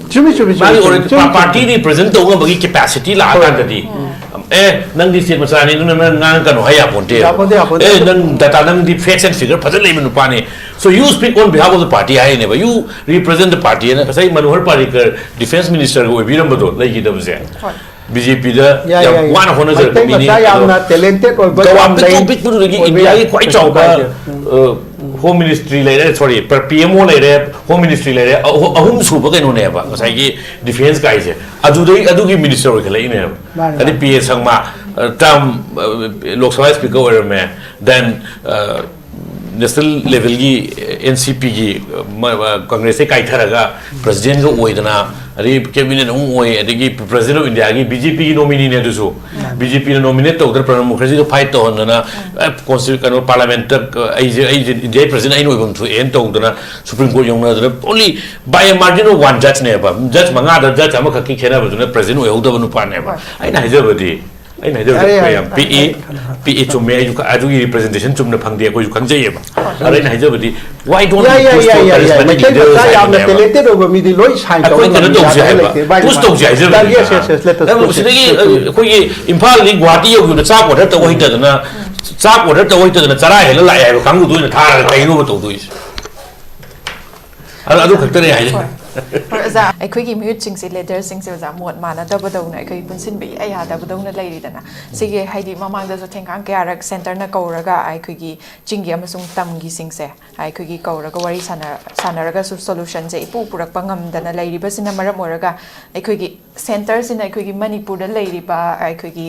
ꯆꯨꯝꯃꯤ, ꯆꯨꯝꯃꯤ, ꯆꯨꯝꯃꯤ, ꯃꯥꯒꯤ ꯆꯨꯝꯃꯤ, already ꯆꯨꯝꯃꯤ, ꯄꯥꯔꯇꯤꯗꯤ ꯆꯨꯝꯃꯤ꯫ ꯔꯤꯄ꯭ꯔꯖꯦꯟ ꯇꯧꯕ ꯉꯝꯕꯒꯤ ꯀꯦꯄꯥꯁꯤꯇꯤ ꯂꯥꯛꯑꯀꯥꯟꯗꯗꯤ, ꯍꯣꯏ꯫ ꯎꯝ꯫ "ꯑꯦ, ꯅꯪꯗꯤ ꯁ꯭ꯇꯦꯠ ꯃꯆꯥꯅꯤ, ꯑꯗꯨꯅ ꯅꯪ ꯉꯥꯡꯉꯛꯀꯅꯨ" ꯍꯥꯏ ꯌꯥꯄꯣꯟꯇꯦ꯫ ꯌꯥꯄꯣꯟꯇꯦ, ꯌꯥꯄꯣꯟꯇꯦ꯫ "ꯑꯦ, ꯅꯪ ꯗꯇꯥ, ꯅꯪꯗꯤ ꯐꯦꯛꯁ ꯑꯦꯟ ꯐꯤꯒꯔ ꯐꯖꯅ ꯂꯩꯕ ꯅꯨꯄꯥꯅꯤ꯫ So you speak on behalf of the party" ꯍꯥꯏꯅꯦꯕ꯫ "You represent the party" ꯍꯥꯏꯅ ꯉꯁꯥꯏ ꯃꯅꯣꯍꯔ ꯄꯥꯔꯤꯀꯔ ꯗꯤꯐꯦꯟꯁ ꯃꯤꯅꯤꯁꯇꯔꯒ ꯑꯣꯏꯕꯤꯔꯝꯕꯗꯣ ꯂꯩꯈꯤꯗꯕꯁꯦ꯫ ꯍꯣꯏ꯫ ꯕꯤ ꯖꯦ ꯄꯤꯗ ꯌꯥꯏ, ꯌꯥꯝ ꯌꯥꯏ, ꯌꯥꯏ꯫ ꯋꯥꯅ ꯍꯣꯠꯅꯖꯔꯛꯄ ꯃꯩꯇꯩ ꯃꯤꯅꯤ꯫ ꯃꯆꯥ ꯑꯗꯣ ꯌꯥꯝꯅ ꯇꯦꯂꯦꯟꯇꯦꯠ ꯑꯣꯏꯕ ꯒꯋꯥ ꯌꯥꯝ ꯂꯩ꯫ ꯄꯤꯛꯇ꯭ꯔꯨ ꯄꯤꯛꯄꯗꯨꯗꯒꯤ ꯑꯣꯏꯕ ꯏꯟꯗꯤꯌꯥꯒꯤ ꯌꯥꯏ꯫ ꯈ꯭ꯋꯥꯏ ꯀꯩꯁꯨ ꯆꯥꯎꯕ, ꯀꯥꯏꯗꯦ꯫ ꯎꯝ꯫ ꯑ, ꯍꯣꯝ ꯃꯤꯅꯤꯁꯇ꯭ꯔꯤ ꯂꯩꯔꯦ, ꯁꯣꯔꯤ, ꯄꯤ ꯑꯦꯝ ꯑꯣ ꯂꯩꯔꯦ, ꯍꯣꯝ ꯃꯤꯅꯤꯁꯇ꯭ꯔꯤ ꯂꯩꯔꯦ, ꯑꯍꯨ-, ꯑꯍꯨꯝ ꯁꯨꯕ ꯀꯩꯅꯣꯅꯦꯕ ꯉꯁꯥꯏꯒꯤ ꯗꯤꯐꯦꯟꯁ ꯀꯥꯏꯁꯦ꯫ ꯑꯗꯨꯗꯩ, ꯑꯗꯨꯒꯤ ꯃꯤꯅꯤꯁꯇꯔ ꯑꯣꯏꯈꯠꯂꯛꯏꯅꯦꯕ꯫ ꯃꯥꯅꯦ, ꯑꯗꯩ ꯃꯥꯅꯦ꯫ ꯄꯤ ꯑꯦ ꯁꯪꯃꯥ, ꯑ, ꯇꯔꯥꯝ, ꯑ, ꯂꯣꯛ ꯁꯚꯥ ꯁ꯭ꯄꯤꯀꯔ ꯑꯣꯏꯔꯝꯃꯦ, then, ꯑ, ꯅꯦꯁꯅꯦꯜ ꯂꯦꯚꯦꯜꯒꯤ ꯑꯦꯟ ꯁꯤ ꯄꯤꯒꯤ, ꯑ, ꯃ-, ꯑ, ꯀꯪꯒ꯭ꯔꯦꯁꯇꯩ ꯀꯥꯏꯊꯔꯒ ꯄ꯭ꯔꯁꯤꯗꯦꯟꯒ ꯑꯣꯏꯗꯅ, ꯑꯗꯒꯤ ꯀꯦꯕꯤꯅꯦꯠ ꯑꯃꯨꯛ ꯑꯣꯏ, ꯑꯗꯒꯤ ꯄ꯭ꯔꯁꯤꯗꯦꯟ ꯑꯣꯐ ꯏꯟꯗꯤꯌꯥꯒꯤ ꯕꯤ ꯖꯦ ꯄꯤꯒꯤ ꯅꯣꯃꯤꯅꯤꯅꯦ ꯑꯗꯨꯁꯨ꯫ ꯃꯥꯅꯤ꯫ ꯕꯤ ꯖꯦ ꯄꯤꯅ ꯅꯣꯃꯤꯅꯦꯠ ꯇꯧꯗꯅ ꯄ꯭ꯔꯅꯕ ꯃꯨꯈꯔꯖꯤꯗ ꯐꯥꯏꯠ ꯇꯧꯍꯟꯗꯅ, ꯑꯦ, ꯀꯣꯟꯁꯇꯤ-, ꯀꯩꯅꯣ, ꯄꯥꯔꯂꯤꯌꯥꯃꯦꯟꯠꯇ, ꯑ, ꯑꯩꯁꯦ, ꯑꯩꯁꯦ ꯏꯟꯗꯤꯌꯥꯒꯤ ꯄ꯭ꯔꯁꯤꯗꯦꯟ ꯑꯩꯅ ꯑꯣꯏꯐꯝ ꯊꯣꯛꯑꯦꯅ ꯇꯧꯗꯅ ꯁꯨꯄ꯭ꯔꯤꯝ ꯀꯣꯔꯠ ꯌꯧꯅꯗꯅ only by a margin of one judge ꯅꯦꯕ꯫ ꯖꯖ ꯃꯉꯥꯗ ꯖꯖ ꯑꯃꯈꯛꯀꯤ ꯈꯦꯠꯅꯕꯗꯨꯅ ꯄ꯭ꯔꯁꯤꯗꯦꯟ ꯑꯣꯏꯍꯧꯗꯕ ꯅꯨꯄꯥꯅꯦꯕ꯫ ꯍꯣꯏ꯫ ꯑꯩꯅ ꯍꯥꯏꯖꯕꯗꯤ, ꯑꯩꯅ ꯍꯥꯏꯖꯕꯗꯤ ꯌꯥꯔꯦ, ꯑꯩꯈꯣꯏ ꯌꯥꯔꯦ, ꯌꯥꯝ ꯄꯤꯛꯏ, ꯌꯥꯔꯦ, ꯌꯥꯔꯦ꯫ ꯄꯤꯛꯏ, ꯆꯨꯝꯃꯦ, ꯑꯩꯁꯨ ꯈ-, ꯑꯗꯨꯒꯤ ꯔꯤꯄ꯭ꯔꯖꯦꯟꯇꯦꯁꯟ ꯆꯨꯝꯅ ꯐꯪꯗꯦ, ꯑꯩꯈꯣꯏꯁꯨ ꯈꯪꯖꯩꯌꯦꯕ꯫ ꯍꯣꯏ꯫ ꯑꯗ ꯑꯩꯅ ꯍꯥꯏꯖꯕꯗꯤ, why don't we ꯌꯥꯏ, ꯌꯥꯏ, push ꯌꯥꯏ, for ꯌꯥꯏ, ꯌꯥꯏ꯫ charismatic ꯃꯩꯇꯩ leaders ꯃꯆꯥ ꯌꯥꯝꯅ ꯍꯥꯏꯕꯅꯦꯕ꯫ ꯇꯦꯂꯦꯟꯇꯦꯠ ꯑꯣꯏꯕ ꯃꯤꯗꯤ ꯂꯣꯏ ꯁꯥꯏꯟ ꯑꯩꯈꯣꯏ ꯇꯧꯕ ꯀꯩꯅꯣ ꯉꯝꯃꯤ ꯇꯧꯁꯦ ꯌꯥꯗꯕ ꯍꯥꯏꯕ, ꯂꯩꯇꯦ, ꯚꯥꯏ, push ꯃꯥꯅꯤ꯫ ꯇꯧꯁꯦ ꯍꯥꯏꯖꯕꯅꯤꯗ꯫ Yes, yes, yes, let us ꯅꯪ push it, ꯁꯤꯗꯒꯤ, push it. ꯑꯩꯈꯣꯏꯒꯤ ꯏꯝꯐꯥꯜꯗꯒꯤ ꯒꯨꯋꯥꯍꯥꯇꯤ ꯌꯧꯈꯤꯕꯗ ꯆꯥꯛ ꯑꯣꯔꯗꯔ ꯇꯧ ꯍꯩꯇꯗꯅ, ꯆꯥꯛ ꯑꯣꯔꯗꯔ ꯇꯧ ꯍꯩꯇꯗꯅ ꯆꯔꯥ ꯍꯦꯜꯂ ꯂꯥꯛꯑꯦ ꯍꯥꯏꯕ ꯀꯥꯡꯕꯨꯗꯨ ꯑꯣꯏꯅ ꯊꯥꯔꯒ ꯀꯩꯅꯣꯕ ꯇꯧꯗꯣꯏꯁꯦ? ꯑꯗꯨ ꯑꯗꯨ ꯈꯛꯇꯅꯦ ꯍꯥꯏꯗꯤ ꯍꯣꯏ꯫ ꯍꯣꯏ, ꯑꯣꯖꯥ, ꯑꯩꯈꯣꯏꯒꯤ ꯃꯤꯍꯨꯠꯁꯤꯡꯁꯦ, ꯂꯤꯗꯔꯁꯤꯡꯁꯦ, ꯑꯣꯖꯥ, ꯃꯣꯠ ꯃꯥꯟꯅꯗꯕꯗꯧꯅ, ꯑꯩꯈꯣꯏ ꯄꯨꯟꯁꯤꯟꯕ ꯏꯌꯥ ꯌꯥꯗꯕꯗꯧꯅ ꯂꯩꯔꯤꯗꯅ꯫ ꯁꯤꯒꯤ ꯍꯥꯏꯗꯤ ꯃꯃꯥꯡꯗꯁꯨ ꯊꯦꯡꯒꯥꯡ ꯀꯌꯥꯔꯛ ꯁꯦꯟꯇꯔꯅ ꯀꯧꯔꯒ ꯑꯩꯈꯣꯏꯒꯤ ꯆꯤꯡꯒꯤ ꯑꯃꯁꯨꯡ ꯇꯝꯒꯤꯁꯤꯡꯁꯦ ꯑꯩꯈꯣꯏꯒꯤ ꯀꯧꯔꯒ ꯋꯥꯔꯤ ꯁꯥꯟꯅ-, ꯁꯥꯟꯅꯔꯒꯁꯨ ꯁꯣꯂꯨꯁꯟꯁꯦ ꯏꯄꯨ ꯄꯨꯔꯛꯄ ꯉꯝꯗꯅ ꯂꯩꯔꯤꯕꯁꯤꯅ ꯃꯔꯝ ꯑꯣꯏꯔꯒ ꯑꯩꯈꯣꯏꯒꯤ ꯁꯦꯟꯇꯔꯁꯤꯅ ꯑꯩꯈꯣꯏꯒꯤ ꯃꯅꯤꯄꯨꯔꯗ ꯂꯩꯔꯤꯕ ꯑꯩꯈꯣꯏꯒꯤ,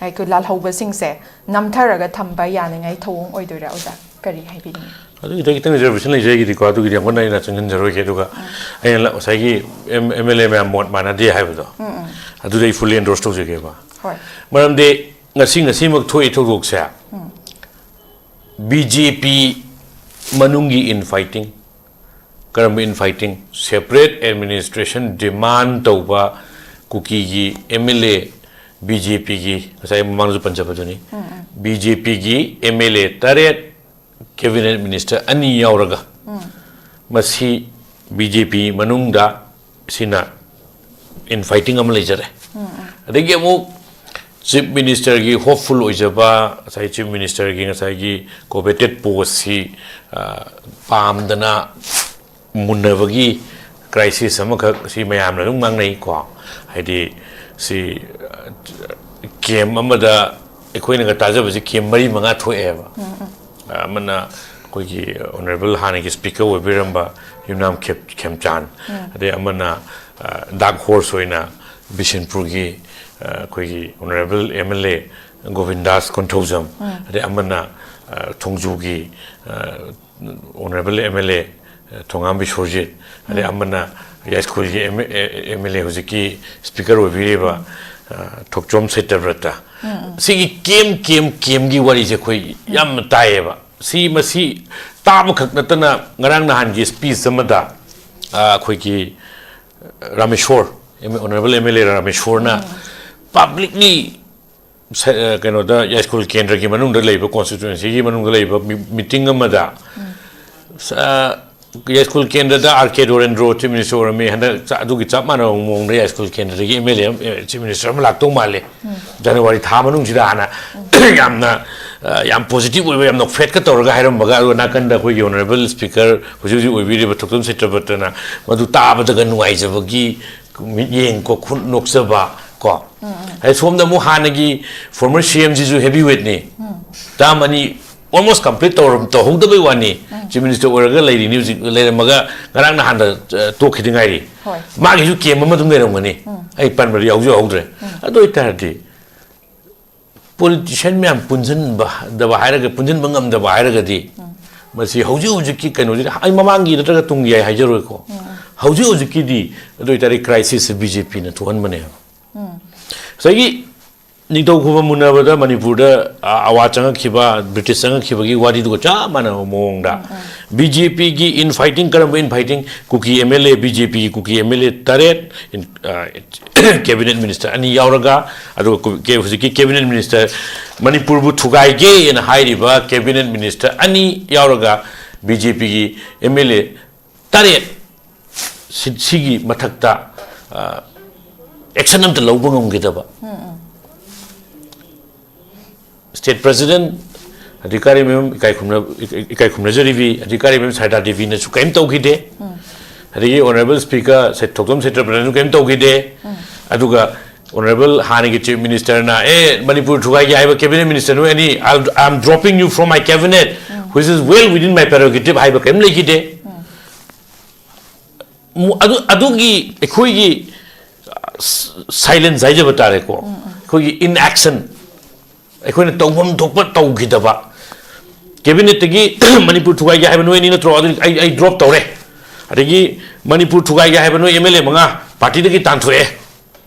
ꯑꯩꯈꯣꯏ ꯂꯥꯜꯍꯧꯕꯁꯤꯡꯁꯦ ꯅꯝꯊꯔꯒ ꯊꯝꯕ ꯌꯥꯅꯤꯡꯉꯥꯏ ꯊꯧꯑꯣꯡ ꯑꯣꯏꯗꯣꯏꯔꯥ, ꯑꯣꯖꯥ? ꯀꯔꯤ ꯍꯥꯏꯕꯤꯅꯤꯡꯉꯤ? ꯑꯗꯨꯒꯤꯗ ꯈꯤꯇꯪ ꯔꯤꯖꯔꯕꯦꯁꯟ ꯂꯩꯖꯩꯒꯤꯗꯤꯀꯣ, ꯑꯗꯨꯒꯤꯗꯤ ꯌꯥꯝ ꯀꯟꯅ ꯑꯩꯅ ꯆꯪꯁꯤꯟꯖꯔꯣꯏꯒꯦ꯫ ꯑꯗꯨꯒ ꯑꯩꯅ ꯉꯁꯥꯏꯒꯤ ꯑꯦꯝ ꯑꯦꯜ ꯑꯦ ꯃꯌꯥꯝ ꯃꯣꯠ ꯃꯥꯟꯅꯗꯦ ꯍꯥꯏꯕꯗꯣ, ꯑꯗꯨꯗꯤ ꯑꯩ ꯐꯨꯜꯂꯤ ꯑꯦꯟꯗꯣꯔꯁ ꯇꯧꯖꯒꯦꯕ꯫ ꯍꯣꯏ꯫ ꯃꯔꯝꯗꯤ ꯉꯁꯤ, ꯉꯁꯤꯃꯛ ꯊꯣꯛꯏ ꯊꯧꯗꯣꯛꯁꯦ ꯕꯤ ꯖꯦ ꯄꯤ ꯃꯅꯨꯡꯒꯤ ꯏꯟ ꯐꯥꯏꯇꯤꯡ꯫ ꯀꯔꯝꯕ infighting? Separate administration demand ꯇꯧꯕ ꯀꯨꯀꯤꯒꯤ M L A, B J ꯄꯤꯒꯤ, ꯉꯁꯥꯏ ꯃꯃꯥꯡꯗꯁꯨ ꯄꯟꯖꯕꯗꯨꯅꯤ, ꯕꯤ ꯖꯦ ꯄꯤꯒꯤ ꯑꯦꯝ ꯑꯦꯜ ꯑꯦ ꯇꯔꯦꯠ, ꯀꯦꯕꯤꯅꯦꯠ ꯃꯤꯅꯤꯁꯇꯔ ꯑꯅꯤ ꯌꯥꯎꯔꯒ ꯃꯁꯤ ꯕꯤ ꯖꯦ ꯄꯤ ꯃꯅꯨꯡꯗ ꯁꯤꯅ ꯏꯟ ꯐꯥꯏꯇꯤꯡ ꯑꯃ ꯂꯩꯖꯔꯦ꯫ ꯑꯗꯒꯤ ꯑꯃꯨꯛ ꯆꯤꯐ ꯃꯤꯅꯤꯁꯇꯔꯒꯤ ꯍꯣꯞꯐꯨꯜ ꯑꯣꯏꯖꯕ, ꯉꯁꯥꯏ ꯆꯤꯐ ꯃꯤꯅꯤꯁꯇꯔꯒꯤ ꯉꯁꯥꯏꯒꯤ ꯀꯣꯚꯦꯇꯦꯠ ꯄꯣꯁꯁꯤ, ꯑ, ꯄꯥꯝꯗꯅ ꯃꯨꯟꯅꯕꯒꯤ ꯀ꯭ꯔꯥꯏꯁꯤꯁ ꯑꯃꯈꯛ ꯁꯤ ꯃꯌꯥꯝꯅ ꯑꯗꯨꯝ ꯉꯥꯡꯅꯩꯀꯣ꯫ ꯍꯥꯏꯗꯤ ꯁꯤ, ꯑ, ꯀꯦꯝ ꯑꯃꯗ ꯑꯩꯈꯣꯏꯅꯒ ꯇꯥꯖꯕꯁꯤ ꯀꯦꯝ ꯃꯔꯤ ꯃꯉꯥ ꯊꯣꯛꯑꯦꯕ꯫ ꯑꯃꯅ ꯑꯩꯈꯣꯏꯒꯤ ꯑꯣꯅꯔꯦꯕꯜ ꯍꯥꯟꯅꯒꯤ ꯁ꯭ꯄꯤꯀꯔ ꯑꯣꯏꯕꯤꯔꯝꯕ ꯌꯨꯝꯅꯥꯝ ꯈꯦꯝ-, ꯈꯦꯝꯆꯥꯟ, ꯑꯗꯩ ꯑꯃꯅ, ꯑ, ꯗꯥꯔꯛ ꯍꯣꯔꯁ ꯑꯣꯏꯅ ꯕꯤꯁꯦꯟꯄꯨꯔꯒꯤ, ꯑ, ꯑꯩꯈꯣꯏꯒꯤ ꯑꯣꯅꯔꯦꯕꯜ ꯑꯦꯝ ꯑꯦꯜ ꯑꯦ ꯒꯣꯕꯤꯟꯗꯥꯁ ꯀꯣꯟꯊꯧꯖꯝ, ꯑꯗꯩ ꯑꯃꯅ, ꯑ, ꯊꯣꯡꯖꯨꯒꯤ, ꯑ, ꯑꯣꯅꯔꯦꯕꯜ ꯑꯦꯝ ꯑꯦꯜ ꯑꯦ ꯊꯣꯉꯥꯝ ꯕꯤꯁ꯭ꯋꯔꯖꯤꯠ, ꯑꯗꯩ ꯑꯃꯅ ꯌꯥꯏꯁ꯭ꯀꯨꯜꯒꯤ ꯑꯦꯝ ꯑꯦꯜ ꯑꯦ ꯍꯧꯖꯤꯛꯀꯤ ꯁ꯭ꯄꯤꯀꯔ ꯑꯣꯏꯕꯤꯔꯤꯕ, ꯑ, ꯊꯣꯛꯆꯣꯝ ꯁꯇ꯭ꯌꯕ꯭ꯔꯇ꯫ ꯁꯤꯒꯤ ꯀꯦꯝ, ꯀꯦꯝ, ꯀꯦꯝꯒꯤ ꯋꯥꯔꯤꯁꯦ ꯑꯩꯈꯣꯏ ꯌꯥꯝꯅ ꯇꯥꯏꯌꯦꯕ꯫ ꯁꯤ, ꯃꯁꯤ ꯇꯥꯕꯈꯛ ꯅꯠꯇꯅ ꯉꯔꯥꯡ ꯅꯍꯥꯟꯒꯤ ꯁ꯭ꯄꯤꯆ ꯑꯃꯗ, ꯑ, ꯑꯩꯈꯣꯏꯒꯤ ꯔꯥꯃꯦꯁꯣꯔ, ꯑꯣꯅꯔꯦꯕꯜ ꯑꯦꯝ ꯑꯦꯜ ꯑꯦ ꯔꯥꯃꯦꯁꯣꯔꯅ ꯄꯕ꯭ꯂꯤꯛꯂꯤ ꯁ-, ꯑ, ꯀꯩꯅꯣꯗ, ꯌꯥꯏꯁ꯭ꯀꯨꯜ ꯀꯦꯟꯗ꯭ꯔꯒꯤ ꯃꯅꯨꯡꯗ ꯂꯩꯕ ꯀꯣꯟꯁꯇꯤꯇ꯭ꯋꯦꯟꯁꯤꯒꯤ ꯃꯅꯨꯡꯗ ꯂꯩꯕ ꯃꯤ-, ꯃꯤꯇꯤꯡ ꯑꯃꯗ, ꯁ-, ꯑ, ꯌꯥꯏꯁ꯭ꯀꯨꯜ ꯀꯦꯟꯗ꯭ꯔꯗ ꯑꯥꯔ ꯀꯦ ꯗꯣꯔꯦꯟꯗ꯭ꯔꯣ ꯆꯤꯐ ꯃꯤꯅꯤꯁꯇꯔ ꯑꯣꯏꯔꯝꯃꯤ, ꯍꯟꯗꯛ ꯆ-, ꯑꯗꯨꯒꯤ ꯆꯞ ꯃꯥꯟꯅꯕ ꯃꯑꯣꯡꯗ ꯌꯥꯏꯁ꯭ꯀꯨꯜ ꯀꯦꯟꯗ꯭ꯔꯗꯒꯤ ꯑꯦꯝ ꯑꯦꯜ ꯑꯦ ꯑꯃ, ꯑꯦ, ꯆꯤꯐ ꯃꯤꯅꯤꯁꯇꯔ ꯑꯃ ꯂꯥꯛꯇꯧ ꯃꯥꯜꯂꯦ ꯖꯅꯋꯥꯔꯤ ꯊꯥ ꯃꯅꯨꯡꯁꯤꯗ ꯍꯥꯟꯅ꯫ ꯌꯥꯝꯅ ꯑ, ꯌꯥꯝ ꯄꯣꯖꯤꯇꯤꯚ ꯑꯣꯏꯕ, ꯌꯥꯝ ꯅꯣꯛꯐꯦꯠꯀ ꯇꯧꯔꯒ ꯍꯥꯏꯔꯝꯕꯒ, ꯑꯗꯨꯒ ꯅꯥꯀꯟꯗ ꯑꯩꯈꯣꯏꯒꯤ ꯑꯣꯅꯔꯦꯕꯜ ꯁ꯭ꯄꯤꯀꯔ ꯍꯧꯖꯤꯛ ꯍꯧꯖꯤꯛ ꯑꯣꯏꯕꯤꯔꯤꯕ ꯊꯣꯛꯆꯣꯝ ꯁꯇ꯭ꯌꯄꯇꯅ ꯃꯗꯨ ꯇꯥꯕꯗꯒ ꯅꯨꯡꯉꯥꯏꯖꯕꯒꯤ ꯃꯤꯠꯌꯦꯡ ꯀꯣ, ꯈꯨꯠ ꯅꯣꯛꯆꯕ ꯀꯣ꯫ ꯍꯥꯏꯗꯤ ꯁꯣꯝꯗ ꯑꯃꯨꯛ ꯍꯥꯟꯅꯒꯤ ꯐꯣꯔꯃꯔ ꯁꯤ ꯑꯦꯝꯁꯤꯁꯨ ꯍꯦꯚꯤ ꯋꯦꯠꯅꯤ꯫ ꯇꯥꯝ ꯑꯅꯤ ꯑꯣꯜꯃꯣꯁ ꯀꯝꯄ꯭ꯂꯤꯠ ꯇꯧꯔꯝ-, ꯇꯧꯍꯧꯗꯕꯩ ꯋꯥꯅꯤ꯫ ꯆꯤꯐ ꯃꯤꯅꯤꯁꯇꯔ ꯑꯣꯏꯔꯒ ꯂꯩꯔꯤꯅꯤ ꯍꯧꯖꯤꯛ, ꯂꯩꯔꯝꯃꯒ ꯉꯔꯥꯡ ꯅꯍꯥꯟꯗ, ꯑ, ꯇꯣꯛꯈꯤꯗ ꯉꯥꯏꯔꯤ꯫ ꯍꯣꯏ꯫ ꯃꯥꯒꯤꯁꯨ ꯀꯦꯝ ꯑꯃ ꯑꯗꯨꯝ ꯂꯩꯔꯝꯒꯅꯤ꯫ ꯑꯩ ꯄꯟꯕꯗꯤ ꯌꯥꯎꯖ ꯍꯧꯗ꯭ꯔꯦ꯫ ꯑꯗꯨ ꯑꯣꯏꯇꯥꯔꯗꯤ ꯄꯣꯂꯤꯇꯤꯁꯤꯌꯥꯟ ꯃꯌꯥꯝ ꯄꯨꯟꯁꯤꯟꯕꯗꯕ ꯍꯥꯏꯔꯒ, ꯄꯨꯟꯁꯤꯟꯕ ꯉꯝꯗꯕ ꯍꯥꯏꯔꯒꯗꯤ, ꯃꯁꯤ ꯍꯧꯖꯤꯛ ꯍꯧꯖꯤꯛꯀꯤ ꯀꯩꯅꯣꯁꯤꯗ, ꯑꯩ ꯃꯃꯥꯡꯒꯤ ꯅꯠꯇ꯭ꯔꯒ ꯇꯨꯡꯒꯤ ꯍꯥꯏ ꯍꯥꯏꯖꯔꯣꯏꯀꯣ꯫ ꯍꯧꯖꯤꯛ ꯍꯧꯖꯤꯛꯀꯤꯗꯤ ꯑꯗꯨ ꯑꯣꯏꯇꯥꯔꯗꯤ ꯀ꯭ꯔꯥꯏꯁꯤꯁꯁꯦ ꯕꯤ ꯖꯦ ꯄꯤꯅ ꯊꯣꯛꯍꯟꯕꯅꯦꯕ꯫ ꯉꯁꯥꯏꯒꯤ ꯅꯤꯡꯊꯧ ꯈꯨꯕꯝ ꯃꯨꯟꯅꯕꯗ ꯃꯅꯤꯄꯨꯔꯗ, ꯑ, ꯑꯋꯥ ꯆꯪꯉꯛꯈꯤꯕ, ꯕ꯭ꯔꯤꯇꯤꯁ ꯆꯪꯉꯛꯈꯤꯕꯒꯤ ꯋꯥꯔꯤꯗꯨꯒ ꯆꯞ ꯃꯥꯟꯅꯕ ꯃꯑꯣꯡꯗ ꯕꯤ ꯖꯦ ꯄꯤꯒꯤ ꯏꯟ ꯐꯥꯏꯇꯤꯡ, ꯀꯔꯝꯕ ꯏꯟ ꯐꯥꯏꯇꯤꯡ? ꯀꯨꯀꯤ M L A, B J ꯄꯤꯒꯤ ꯀꯨꯀꯤ ꯑꯦꯝ ꯑꯦꯜ ꯑꯦ ꯇꯔꯦꯠ, ꯏꯟ-, ꯑ, ꯀꯦꯕꯤꯅꯦꯠ ꯃꯤꯅꯤꯁꯇꯔ ꯑꯅꯤ ꯌꯥꯎꯔꯒ, ꯑꯗꯨꯒ ꯀꯨ-, ꯀꯦ-, ꯍꯧꯖꯤꯛꯀꯤ ꯀꯦꯕꯤꯅꯦꯠ ꯃꯤꯅꯤꯁꯇꯔ ꯃꯅꯤꯄꯨꯔꯕꯨ ꯊꯨꯒꯥꯏꯒꯦꯅ ꯍꯥꯏꯔꯤꯕ ꯀꯦꯕꯤꯅꯦꯠ ꯃꯤꯅꯤꯁꯇꯔ ꯑꯅꯤ ꯌꯥꯎꯔꯒ ꯕꯤ ꯖꯦ ꯄꯤꯒꯤ ꯑꯦꯝ ꯑꯦꯜ ꯑꯦ ꯇꯔꯦꯠ ꯁꯤ-, ꯁꯤꯒꯤ ꯃꯊꯛꯇ, ꯑ, ꯑꯦꯛꯁꯟ ꯑꯝꯇ ꯂꯧꯕ ꯉꯝꯈꯤꯗꯕ꯫ ꯁ꯭ꯇꯦꯠ ꯄ꯭ꯔꯦꯁꯤꯗꯦꯟꯠ ꯑꯙꯤꯀꯥꯔꯤ ꯃꯦꯝ ꯏꯀꯥꯏ ꯈꯨꯝꯅ-, ꯏꯀꯥꯏ ꯈꯨꯝꯅꯖꯔꯤꯕꯤ ꯑꯙꯤꯀꯥꯔꯤ ꯃꯦꯝ ꯁꯥꯔꯗꯥ ꯗꯦꯕꯤꯅꯁꯨ ꯀꯔꯤꯝ ꯇꯧꯈꯤꯗꯦ꯫ ꯑꯗꯒꯤ ꯑꯣꯅꯔꯦꯕꯜ ꯁ꯭ꯄꯤꯀꯔ ꯁꯦ-, ꯊꯣꯛꯆꯣꯝ ꯁꯇ꯭ꯌꯄꯇꯅꯁꯨ ꯀꯔꯤꯝ ꯇꯧꯈꯤꯗꯦ꯫ ꯑꯗꯨꯒ ꯑꯣꯅꯔꯦꯕꯜ ꯍꯥꯟꯅꯒꯤ ꯆꯤꯐ ꯃꯤꯅꯤꯁꯇꯔꯅ, "ꯑꯦ, ꯃꯅꯤꯄꯨꯔ ꯊꯨꯒꯥꯏꯒꯦ ꯍꯥꯏꯕ ꯀꯦꯕꯤꯅꯦꯠ ꯃꯤꯅꯤꯁꯇꯔ ꯅꯣꯏ ꯑꯅꯤ, I am dropping you from my cabinet, which is well within my prerogative" ꯍꯥꯏꯕ ꯀꯔꯤꯝ ꯂꯩꯈꯤꯗꯦ꯫ ꯃꯨ-, ꯑꯗꯨ, ꯑꯗꯨꯒꯤ ꯑꯩꯈꯣꯏꯒꯤ, ꯑ, ꯁ-, ꯁꯥꯏꯂꯦꯟꯁ ꯍꯥꯏꯖꯕ ꯇꯥꯔꯦꯀꯣ꯫ ꯑꯩꯈꯣꯏꯒꯤ ꯏꯟ ꯑꯦꯛꯁꯟ, ꯑꯩꯈꯣꯏꯅ ꯇꯧꯐꯝ ꯊꯣꯛꯄ ꯇꯧꯈꯤꯗꯕ꯫ ꯀꯦꯕꯤꯅꯦꯠꯇꯒꯤ "ꯃꯅꯤꯄꯨꯔ ꯊꯨꯒꯥꯏꯒꯦ ꯍꯥꯏꯕ ꯅꯣꯏ ꯑꯅꯤ ꯅꯠꯇ꯭ꯔꯣ? ꯑꯗꯨ ꯑꯩ, ꯑꯩ ꯗ꯭ꯔꯣꯞ ꯇꯧꯔꯦ"꯫ ꯑꯗꯒꯤ "ꯃꯅꯤꯄꯨꯔ ꯊꯨꯒꯥꯏꯒꯦ ꯍꯥꯏꯕ ꯅꯣꯏ ꯑꯦꯝ ꯑꯦꯜ ꯑꯦ ꯃꯉꯥ ꯄꯥꯔꯇꯤꯗꯒꯤ ꯇꯥꯟꯊꯣꯛꯑꯦ"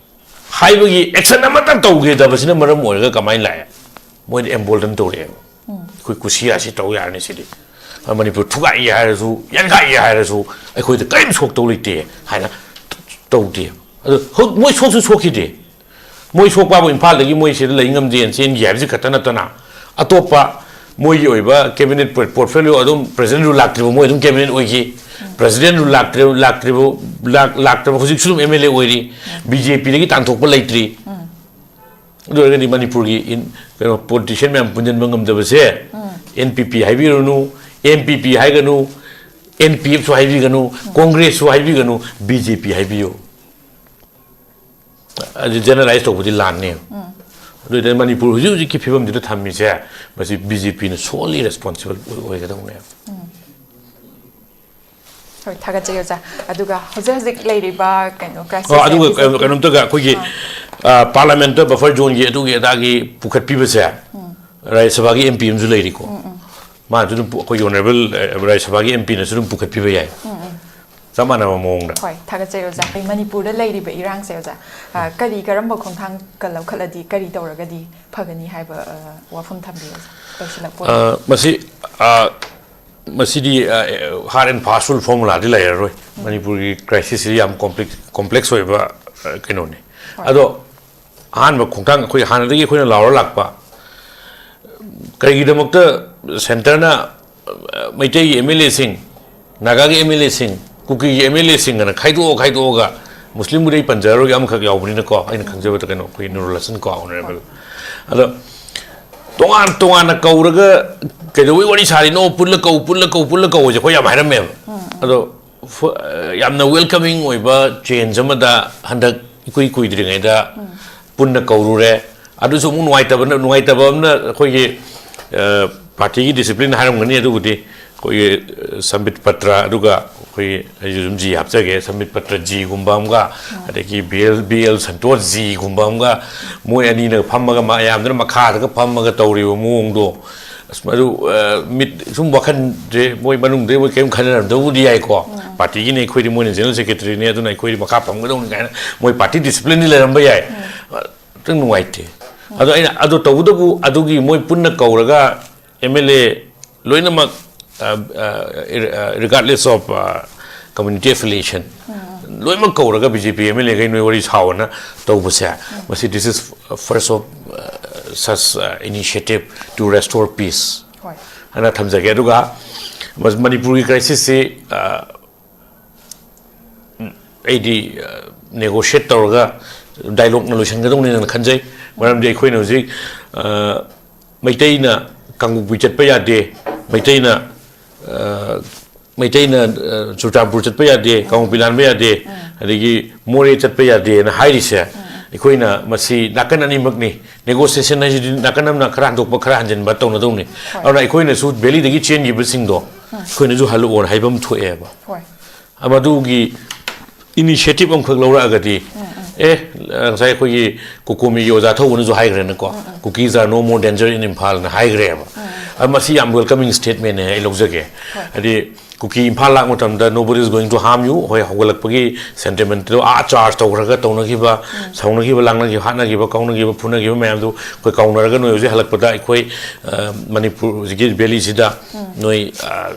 ꯍꯥꯏꯕꯒꯤ ꯑꯦꯛꯁꯟ ꯑꯃꯇ ꯇꯧꯈꯤꯗꯕꯁꯤꯅ ꯃꯔꯝ ꯑꯣꯏꯔꯒ ꯀꯃꯥꯏꯅ ꯂꯥꯛꯑꯦ? ꯃꯣꯏꯗ ꯑꯦꯝꯕꯣꯜꯗꯟ ꯇꯧꯔꯛꯑꯦꯕ꯫ "ꯑꯩꯈꯣꯏ ꯀꯨꯁꯤ ꯔꯥꯁꯤ ꯇꯧ ꯌꯥꯔꯅꯤ ꯁꯤꯗꯤ꯫ ꯑ, ꯃꯅꯤꯄꯨꯔ ꯊꯨꯒꯥꯏꯒꯦ ꯍꯥꯏꯔꯁꯨ, ꯌꯥꯟꯈꯥꯏꯒꯦ ꯍꯥꯏꯔꯁꯨ ꯑꯩꯈꯣꯏꯗ ꯀꯔꯤꯝ ꯁꯣꯛꯇꯧ ꯂꯩꯇꯦ" ꯍꯥꯏꯅ ꯇꯧꯗꯦ꯫ ꯑꯗꯣ ꯍꯧ-, ꯃꯣꯏ ꯁꯣꯛꯁꯨ ꯁꯣꯛꯈꯤꯗꯦ꯫ ꯃꯣꯏ ꯁꯣꯛꯄꯕꯨ ꯏꯝꯐꯥꯜꯗꯒꯤ ꯃꯣꯏ ꯁꯤꯗ ꯂꯩ ꯉꯝꯗꯦꯅ ꯆꯦꯟꯈꯤ ꯍꯥꯏꯕꯁꯤ ꯈꯛꯇ ꯅꯠꯇꯅ, ꯑꯇꯣꯞꯄ ꯃꯣꯏꯒꯤ ꯑꯣꯏꯕ ꯀꯦꯕꯤꯅꯦꯠ ꯄꯣꯔ-, ꯄꯣꯔꯠꯐꯣꯂꯤꯑꯣ ꯑꯗꯨꯝ ꯄ꯭ꯔꯦꯁꯤꯗꯦꯟꯠ ꯔꯨꯜ ꯂꯥꯛꯇ꯭ꯔꯤꯕ ꯃꯣꯏ ꯑꯗꯨꯝ ꯀꯦꯕꯤꯅꯦꯠ ꯑꯣꯏꯈꯤ꯫ ꯄ꯭ꯔꯦꯁꯤꯗꯦꯟꯠ ꯔꯨꯜ ꯂꯥꯛꯇ꯭ꯔꯤꯕ, ꯂꯥꯛꯇ꯭ꯔꯤꯕ, ꯂꯥꯛ-, ꯂꯥꯛꯇ꯭ꯔꯕ ꯍꯧꯖꯤꯛꯁꯨ ꯑꯗꯨꯝ ꯑꯦꯝ ꯑꯦꯜ ꯑꯦ ꯑꯣꯏꯔꯤ꯫ ꯕꯤ ꯖꯦ ꯄꯤꯗꯒꯤ ꯇꯥꯟꯊꯣꯛꯄ ꯂꯩꯇ꯭ꯔꯤ꯫ ꯑꯗꯨ ꯑꯣꯏꯔꯒꯗꯤ ꯃꯅꯤꯄꯨꯔꯒꯤ ꯀꯩꯅꯣ ꯄꯣꯂꯤꯇꯤꯁꯤꯌꯥꯟ ꯃꯌꯥꯝ ꯄꯨꯟꯁꯤꯟꯕ ꯉꯝꯗꯕꯁꯦ, ꯑꯦꯟ ꯄꯤ ꯄꯤ ꯍꯥꯏꯕꯤꯔꯨꯅꯨ, ꯑꯦꯟ ꯄꯤ ꯑꯦꯐꯁꯨ ꯍꯥꯏꯕꯤꯒꯅꯨ, ꯀꯣꯡꯒ꯭ꯔꯦꯁꯁꯨ ꯍꯥꯏꯕꯤꯒꯅꯨ, ꯕꯤ ꯖꯦ ꯄꯤ ꯍꯥꯏꯕꯤꯌꯨ꯫ ꯑꯗꯨ ꯖꯦꯅꯔꯦꯂꯥꯏꯁ ꯇꯧꯕꯗꯤ ꯂꯥꯟꯅꯤ꯫ ꯑꯗꯨ ꯑꯣꯏꯇꯥꯔꯗꯤ ꯃꯅꯤꯄꯨꯔ ꯍꯧꯖꯤꯛ ꯍꯧꯖꯤꯛꯀꯤ ꯐꯤꯕꯝꯁꯤꯗ ꯊꯝꯃꯤꯁꯦ, ꯃꯁꯤ ꯕꯤ ꯖꯦ ꯄꯤꯅ solely responsible ꯑꯣꯏꯒꯗꯧꯅꯦꯕ꯫ ꯍꯣꯏ, ꯊꯥꯒꯠꯆꯩ ꯑꯣꯖꯥ꯫ ꯑꯗꯨꯒ ꯍꯧꯖꯤꯛ ꯍꯧꯖꯤꯛ ꯂꯩꯔꯤꯕ ꯀꯩꯅꯣ ꯑꯣ, ꯑꯗꯨꯒ ꯀꯩꯅꯣꯝꯇꯒ ꯑꯩꯈꯣꯏꯒꯤ ꯄꯥꯔꯂꯥꯃꯦꯟꯠꯇ ꯕꯐꯔ ꯖꯣꯟꯒꯤ ꯑꯗꯨꯒꯤ ꯑꯗꯥꯒꯤ ꯄꯨꯈꯠꯄꯤꯕꯁꯦ, ꯔꯥꯖ꯭ꯌ ꯁꯚꯥꯒꯤ ꯑꯦꯝ ꯄꯤ ꯑꯃꯁꯨ ꯂꯩꯔꯤꯀꯣ, ꯃꯥꯅꯁꯨ ꯑꯗꯨꯝ ꯑꯩꯈꯣꯏꯒꯤ ꯑꯣꯅꯔꯦꯕꯜ ꯔꯥꯖ꯭ꯌ ꯁꯚꯥꯒꯤ ꯑꯦꯝ ꯄꯤꯅꯁꯨ ꯑꯗꯨꯝ ꯄꯨꯈꯠꯄꯤꯕ ꯌꯥꯏ, ꯆꯞ ꯃꯥꯟꯅꯕ ꯃꯑꯣꯡꯗ꯫ ꯍꯣꯏ, ꯊꯥꯒꯠꯆꯩ ꯑꯣꯖꯥ꯫ ꯑꯩ ꯃꯅꯤꯄꯨꯔꯗ ꯂꯩꯔꯤꯕ ꯏꯔꯥꯡꯁꯦ ꯑꯣꯖꯥ, ꯀꯔꯤ ꯀꯔꯝꯕ ꯈꯣꯡꯊꯥꯡꯒ ꯂꯧꯈꯠꯂꯗꯤ, ꯀꯔꯤ ꯇꯧꯔꯒꯗꯤ ꯐꯒꯅꯤ ꯍꯥꯏꯕ ꯋꯥꯐꯝ ꯊꯝꯕꯤꯌꯨ ꯑꯣꯖꯥ꯫ ꯂꯣꯏꯁꯤꯜꯂꯛꯄ ꯑꯣꯏꯅ꯫ ꯃꯁꯤ ꯃꯁꯤꯗꯤ ꯍꯥꯔꯠ ꯑꯦꯟ ꯐꯥꯁ ꯔꯨꯜ ꯐꯣꯔꯃꯨꯂꯥꯗꯤ ꯂꯩꯔꯔꯣꯏ꯫ ꯃꯅꯤꯄꯨꯔꯒꯤ ꯀ꯭ꯔꯥꯏꯁꯤꯁꯁꯤ ꯌꯥꯝ ꯀꯣꯝꯄ꯭ꯂꯦꯛꯁ ꯀꯣꯝꯄ꯭ꯂꯦꯛꯁ ꯑꯣꯏꯕ ꯀꯩꯅꯣꯅꯤ꯫ ꯑꯗꯣ ꯑꯍꯥꯟꯕ ꯈꯣꯡꯊꯥꯡ ꯑꯩꯈꯣꯏ ꯍꯥꯟꯅꯗꯒꯤ ꯑꯩꯈꯣꯏꯅ ꯂꯥꯎꯔ ꯂꯥꯛꯄ, ꯀꯔꯤꯒꯤꯗꯃꯛꯇ ꯁꯦꯟꯇꯔꯅ ꯃꯩꯇꯩꯒꯤ ꯑꯦꯝ ꯑꯦꯜ ꯑꯦꯁꯤꯡ, ꯅꯥꯒꯥꯒꯤ ꯑꯦꯝ ꯑꯦꯜ ꯑꯦꯁꯤꯡ, ꯀꯨꯀꯤꯒꯤ ꯑꯦꯝ ꯑꯦꯜ ꯑꯦꯁꯤꯡ ꯑꯅ ꯈꯥꯏꯗꯣꯛꯑ ꯈꯥꯏꯗꯣꯛꯑꯒ, ꯃꯨꯁꯂꯤꯝꯕꯨꯗꯤ ꯑꯩ ꯄꯟꯖꯔꯔꯣꯏꯒꯦ, ꯑꯃꯈꯛ ꯌꯥꯎꯕꯅꯤꯅꯀꯣ, ꯑꯩꯅ ꯈꯪꯖꯕꯗ ꯀꯩꯅꯣ ꯑꯩꯈꯣꯏ ꯅꯨꯔꯨꯜ ꯍꯁꯟ ꯀꯣ ꯑꯣꯅꯔꯦꯕꯜ꯫ ꯑꯗꯣ ꯇꯣꯉꯥꯟ ꯇꯣꯉꯥꯟꯅ ꯀꯧꯔꯒ ꯀꯩꯗꯧꯕꯩ ꯋꯥꯔꯤ ꯁꯥꯔꯤꯅꯣ, ꯄꯨꯜꯂ ꯀꯧ, ꯄꯨꯜꯂ ꯀꯧ, ꯄꯨꯜꯂ ꯀꯧ ꯍꯥꯏꯁꯦ ꯑꯩꯈꯣꯏ ꯌꯥꯝ ꯍꯥꯏꯔꯝꯃꯦꯕ꯫ ꯑꯗꯣ ꯐ-, ꯌꯥꯝꯅ ꯋꯦꯜꯀꯃꯤꯡ ꯑꯣꯏꯕ ꯆꯦꯟꯖ ꯑꯃꯗ ꯍꯟꯗꯛ ꯏꯀꯨꯏ ꯀꯨꯏꯗ꯭ꯔꯤꯉꯩꯗ ꯄꯨꯟꯅ ꯀꯧꯔꯨꯔꯦ꯫ ꯑꯗꯨꯁꯨ ꯑꯃꯨꯛ ꯅꯨꯡꯉꯥꯏꯇꯕꯅ, ꯅꯨꯡꯉꯥꯏꯇꯕ ꯑꯃꯅ ꯑꯩꯈꯣꯏꯒꯤ ꯄꯥꯔꯇꯤꯒꯤ ꯗꯤꯁꯤꯄ꯭ꯂꯤꯟ ꯍꯥꯏꯔꯝꯒꯅꯤ, ꯑꯗꯨꯕꯨꯗꯤ ꯑꯩꯈꯣꯏꯒꯤ ꯁꯝꯕꯤꯠ ꯄꯇ꯭ꯔ, ꯑꯗꯨꯒ ꯑꯩꯈꯣꯏꯒꯤ, ꯑꯩꯁꯨ ꯑꯗꯨꯝ ꯖꯤ ꯍꯥꯞꯆꯒꯦ, ꯁꯝꯕꯤꯠ ꯄꯇ꯭ꯔ ꯖꯤꯒꯨꯝꯕ ꯑꯃꯒ, ꯑꯗꯒꯤ B L, B L Santosh ꯖꯤꯒꯨꯝꯕ ꯑꯃꯒ, ꯃꯣꯏ ꯑꯅꯤꯅ ꯐꯝꯃꯒ ꯃꯌꯥꯝꯗꯨꯅ ꯃꯈꯥꯗꯒ ꯐꯝꯃꯒ ꯇꯧꯔꯤꯕ ꯃꯑꯣꯡꯗꯣ, ꯑꯁ, ꯃꯗꯨ ꯃꯤꯠ ꯁꯨꯝ ꯋꯥꯈꯜꯁꯦ ꯃꯣꯏ ꯃꯅꯨꯡꯗ ꯃꯣꯏ ꯀꯔꯤꯝ ꯈꯟꯅꯔꯝꯗꯕꯨꯗꯤ ꯌꯥꯏꯀꯣ꯫ ꯄꯥꯔꯇꯤꯒꯤꯅꯤ, ꯑꯩꯈꯣꯏꯗꯤ ꯃꯣꯏꯅ ꯖꯦꯅꯔꯦꯜ ꯁꯦꯀ꯭ꯔꯦꯇꯔꯤꯅꯤ, ꯑꯗꯨꯅ ꯑꯩꯈꯣꯏꯗꯤ ꯃꯈꯥ ꯐꯝꯒꯗꯧꯅꯤ ꯀꯥꯏꯅ ꯃꯣꯏ ꯄꯥꯔꯇꯤ ꯗꯤꯁꯤꯄ꯭ꯂꯤꯟꯗꯤ ꯂꯩꯔꯝꯕ ꯌꯥꯏ꯫ ꯈꯤꯇꯪ ꯅꯨꯡꯉꯥꯏꯇꯦ꯫ ꯑꯗꯣ ꯑꯩꯅ ꯑꯗꯣ ꯇꯧꯕꯇꯕꯨ ꯑꯗꯨꯒꯤ ꯃꯣꯏ ꯄꯨꯟꯅ ꯀꯧꯔꯒ ꯑꯦꯝ ꯑꯦꯜ ꯑꯦ ꯂꯣꯏꯅꯃꯛ, regardless of community affiliation, ꯂꯣꯏꯅꯃꯛ ꯀꯧꯔꯒ B J P M L ꯑꯦꯈꯩ ꯅꯣꯏ ꯋꯥꯔꯤ ꯁꯥꯎꯑꯣꯅ ꯇꯧꯕꯁꯦ, ꯃꯁꯤ this is first of such initiative to restore peace ꯍꯣꯏ꯫ ꯍꯥꯏꯅ ꯊꯝꯖꯒꯦ꯫ ꯑꯗꯨꯒ ꯃꯅꯤꯄꯨꯔꯒꯤ ꯀ꯭ꯔꯥꯏꯁꯤꯁꯁꯤ ꯑꯩꯗꯤ ꯅꯦꯒꯣꯁꯤꯌꯦꯠ ꯇꯧꯔꯒ ꯗꯥꯏꯂꯣꯛꯅ ꯂꯣꯏꯁꯤꯟꯒꯗꯧꯅꯦꯅ ꯈꯟꯖꯩ꯫ ꯃꯔꯝꯗꯤ ꯑꯩꯈꯣꯏꯅ ꯍꯧꯖꯤꯛ, ꯑ, ꯃꯩꯇꯩꯅ ꯀꯥꯡꯄꯣꯛꯄꯤ ꯆꯠꯄ ꯌꯥꯗꯦ, ꯃꯩꯇꯩꯅ, ꯑ, ꯃꯩꯇꯩꯅ, ꯑ, ꯆꯨꯔꯆꯥꯟꯄꯨꯔ ꯆꯠꯄ ꯌꯥꯗꯦ, ꯀꯥꯡꯄꯣꯛꯄꯤ ꯂꯥꯟꯕ ꯌꯥꯗꯦ, ꯑꯗꯒꯤ ꯃꯣꯔꯦ ꯆꯠꯄ ꯌꯥꯗꯦꯅ ꯍꯥꯏꯔꯤꯁꯦ, ꯑꯩꯈꯣꯏꯅ ꯃꯁꯤ ꯅꯥꯀꯟ ꯑꯅꯤꯃꯛꯅꯤ꯫ Negotiation ꯍꯥꯏꯁꯤꯗꯤ ꯅꯥꯀꯟ ꯑꯃꯅ ꯈꯔ ꯍꯟꯗꯣꯛꯄ, ꯈꯔ ꯍꯟꯖꯤꯟꯕ ꯇꯧꯅꯗꯧꯅꯤ꯫ ꯑꯗꯨꯅ ꯑꯩꯈꯣꯏꯅꯁꯨ ꯚꯦꯂꯤꯗꯒꯤ ꯆꯦꯟꯈꯤꯕꯁꯤꯡꯗꯣ ꯑꯩꯈꯣꯏꯅꯁꯨ ꯍꯜꯂꯛꯑꯣꯅ ꯍꯥꯏꯕ ꯑꯃ ꯊꯣꯛꯑꯦꯕ꯫ ꯍꯣꯏ꯫ ꯃꯗꯨꯒꯤ initiative ꯑꯃꯈꯛ ꯂꯧꯔꯛꯑꯒꯗꯤ, ꯑꯦ, ꯉꯁꯥꯏ ꯑꯩꯈꯣꯏꯒꯤ ꯀꯣꯀꯣꯃꯤꯒꯤ ꯑꯣꯖꯥ ꯊꯧꯕꯅꯁꯨ ꯍꯥꯏꯈ꯭ꯔꯦꯅꯀꯣ, "Kukis are no more danger in Imphal" ꯅ ꯍꯥꯏꯈ꯭ꯔꯦꯕ꯫ ꯑ, ꯃꯁꯤ ꯌꯥꯝ welcoming statement ꯅꯦ ꯑꯩ ꯂꯧꯖꯒꯦ꯫ ꯍꯥꯏꯗꯤ ꯀꯨꯀꯤ ꯏꯝꯐꯥꯜ ꯂꯥꯛꯄ ꯃꯇꯝꯗ "Nobody is going to harm you", ꯍꯣꯏ, ꯍꯧꯒꯠꯂꯛꯄꯒꯤ sentiment ꯇꯣ ꯑꯥ charge ꯇꯧꯈ꯭ꯔꯒ ꯇꯧꯅꯈꯤꯕ, ꯁꯥꯎꯅꯈꯤꯕ, ꯂꯥꯡꯅꯈꯤꯕ, ꯍꯥꯠꯅꯈꯤꯕ, ꯀꯥꯎꯅꯈꯤꯕ, ꯐꯨꯅꯈꯤꯕ ꯃꯌꯥꯝꯗꯨ ꯑꯩꯈꯣꯏ ꯀꯥꯎꯅꯔꯒ ꯅꯣꯏ ꯍꯧꯖꯤꯛ ꯍꯜꯂꯛꯄꯗ ꯑꯩꯈꯣꯏ, ꯑ, ꯃꯅꯤꯄꯨꯔ ꯍꯧꯖꯤꯛꯀꯤ ꯚꯦꯂꯤꯁꯤꯗ ꯅꯣꯏ, ꯑ,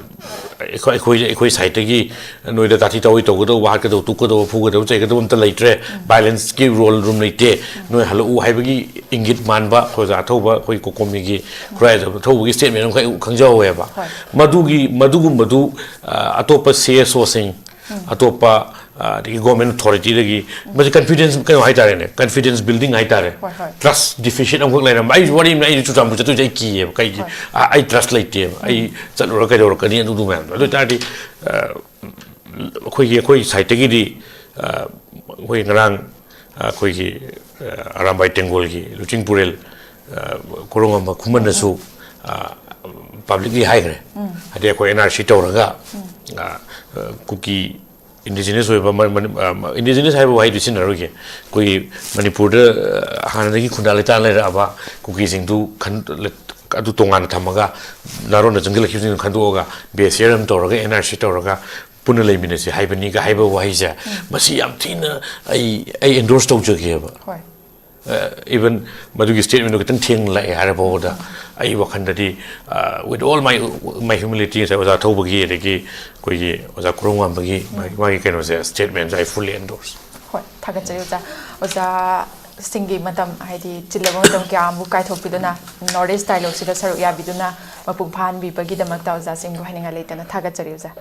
ꯑꯩꯈꯣꯏ, ꯑꯩꯈꯣꯏ, ꯑꯩꯈꯣꯏ side ꯇꯒꯤ ꯅꯣꯏꯗ ꯇꯥꯊꯤ ꯇꯥꯑꯣꯏ ꯇꯧꯒꯗꯧꯕ, ꯍꯥꯠꯀꯗꯧꯕ, ꯇꯨꯞꯀꯗꯧꯕ, ꯐꯨꯒꯗꯧꯕ, ꯆꯩꯒꯗꯧꯕ ꯑꯝꯇ ꯂꯩꯇ꯭ꯔꯦ, violence ꯀꯤ role room ꯂꯩꯇꯦ, ꯅꯣꯏ ꯍꯜꯂꯛꯎ ꯍꯥꯏꯕꯒꯤ ꯏꯪꯒꯤꯠ ꯃꯥꯟꯕ ꯑꯩꯈꯣꯏ ꯑꯣꯖꯥ ꯑꯊꯧꯕ, ꯑꯩꯈꯣꯏ ꯀꯣꯀꯣꯃꯤꯒꯤ ꯈꯨꯔꯥꯏ ꯑꯊꯧꯕꯒꯤ statement ꯑꯃꯈꯛ ꯑꯩ ꯈꯪꯖꯍꯧꯋꯦꯕ꯫ ꯍꯣꯏ꯫ ꯃꯗꯨꯒꯤ, ꯃꯗꯨꯒꯨꯝꯕꯗꯨ, ꯑ, ꯑꯇꯣꯞꯄ C S O ꯁꯤꯡ, ꯑꯇꯣꯞꯄ, ꯑ, ꯑꯗꯒꯤ government authority ꯗꯒꯤ ꯃꯁꯤ confidence ꯀꯩꯅꯣ ꯍꯥꯏꯇꯥꯔꯦꯅꯦ, confidence building ꯍꯥꯏꯇꯥꯔꯦ꯫ ꯍꯣꯏ, ꯍꯣꯏ꯫ Trust deficit ꯑꯃꯈꯛ ꯂꯩꯔꯝꯕ꯫ ꯑꯩꯁꯨ ꯋꯥꯔꯤ ꯑꯃꯅ, ꯑꯩꯁꯨ ꯆꯨꯔꯆꯥꯟꯄꯨꯔ ꯆꯠꯇꯣꯏꯁꯦ ꯑꯩ ꯀꯤꯌꯦꯕ꯫ ꯀꯩꯒꯤ? ꯍꯣꯏ꯫ ꯑ, ꯑꯩ trust ꯂꯩꯇꯦꯕ꯫ ꯑꯩ ꯆꯠꯂꯨꯔ ꯀꯩꯗꯧꯔꯛꯀꯅꯤ ꯑꯗꯨꯗꯨ ꯃꯌꯥꯝꯗꯣ꯫ ꯑꯗꯨ ꯑꯣꯏꯇꯥꯔꯗꯤ, ꯑ, ꯑꯩꯈꯣꯏꯒꯤ, ꯑꯩꯈꯣꯏ side ꯇꯒꯤꯗꯤ, ꯑ, ꯑꯩꯈꯣꯏ ꯉꯔꯥꯡ, ꯑ, ꯑꯩꯈꯣꯏꯒꯤ, ꯑ, ꯑꯔꯥꯝꯕꯥꯏ ꯇꯦꯡꯒꯣꯜꯒꯤ ꯂꯨꯆꯤꯡꯄꯨꯔꯦꯜ, ꯑ, ꯀꯣꯔꯧꯉꯝꯕ ꯈꯨꯃꯟꯅꯁꯨ, ꯑ, publicly ꯍꯥꯏꯈ꯭ꯔꯦ꯫ ꯍꯥꯏꯗꯤ ꯑꯩꯈꯣꯏ N R C ꯇꯧꯔꯒ, ꯑ, ꯑ, ꯀꯨꯀꯤ indigenous ꯑꯣꯏꯕ ꯃ-, ꯃꯅꯤ-, ꯑ, indigenous ꯍꯥꯏꯕ ꯋꯥꯍꯩꯗꯨ ꯁꯤꯖꯤꯟꯅꯔꯣꯏꯒꯦ꯫ ꯑꯩꯈꯣꯏꯒꯤ ꯃꯅꯤꯄꯨꯔꯗ, ꯑ, ꯍꯥꯟꯅꯗꯒꯤ ꯈꯨꯟꯗꯥ ꯂꯩꯇꯥ ꯂꯩꯔꯛꯑꯕ ꯀꯨꯀꯤꯁꯤꯡꯗꯨ ꯈꯟ-, ꯑꯗꯨ ꯇꯣꯉꯥꯟꯅ ꯊꯝꯃꯒ ꯅꯥꯔꯣꯟꯗ ꯆꯪꯁꯤꯜꯂꯛꯈꯤꯕꯁꯤꯡꯗꯨ ꯈꯟꯗꯣꯛꯑꯒ base year ꯑꯃ ꯇꯧꯔꯒ N R C ꯇꯧꯔꯒ ꯄꯨꯟꯅ ꯂꯩꯃꯤꯟꯅꯁꯤ ꯍꯥꯏꯕꯅꯤꯒ ꯍꯥꯏꯕ ꯋꯥꯍꯩꯁꯦ, ꯃꯁꯤ ꯌꯥꯝ ꯊꯤꯅ ꯑꯩ, ꯑꯩ endorse ꯇꯧꯖꯒꯦꯕ꯫ ꯍꯣꯏ꯫ ꯑ, even ꯃꯗꯨꯒꯤ statement ꯗꯨ ꯈꯤꯇꯪ ꯊꯦꯡꯅ ꯂꯥꯛꯑꯦ ꯍꯥꯏꯔ ꯐꯥꯎꯕꯗ ꯑꯩ ꯋꯥꯈꯜꯗꯗꯤ, ꯑ, with all my, my humility, ꯉꯁꯥꯏ ꯑꯣꯖꯥ ꯊꯧꯕꯒꯤ ꯑꯗꯒꯤ ꯑꯩꯈꯣꯏꯒꯤ ꯑꯣꯖꯥ ꯀꯣꯔꯧꯉꯝꯕꯒꯤ ꯃꯥꯒꯤ, ꯃꯥꯒꯤ ꯀꯩꯅꯣꯁꯦ, statement say I fully endorse꯫ ꯍꯣꯏ, ꯊꯥꯒꯠꯆꯔꯤ ꯑꯣꯖꯥ꯫ ꯑꯣꯖꯥꯁꯤꯡꯒꯤ ꯃꯇꯝ, ꯍꯥꯏꯗꯤ ꯆꯤꯜꯂꯕ ꯃꯇꯝ ꯀꯌꯥ ꯑꯃꯕꯨ ꯀꯥꯏꯊꯣꯛꯄꯤꯗꯨꯅ North East Dialogue ꯁꯤꯗ ꯁꯔꯨꯛ ꯌꯥꯕꯤꯗꯨꯅ ꯃꯄꯨꯡ ꯐꯥꯍꯟꯕꯤꯕꯒꯤꯗꯃꯛꯇ ꯑꯣꯖꯥꯁꯤꯡꯕꯨ ꯍꯥꯏꯅꯤꯡꯉꯥꯏ ꯂꯩꯇꯅ ꯊꯥꯒꯠꯆꯔꯤ ꯑꯣꯖꯥ꯫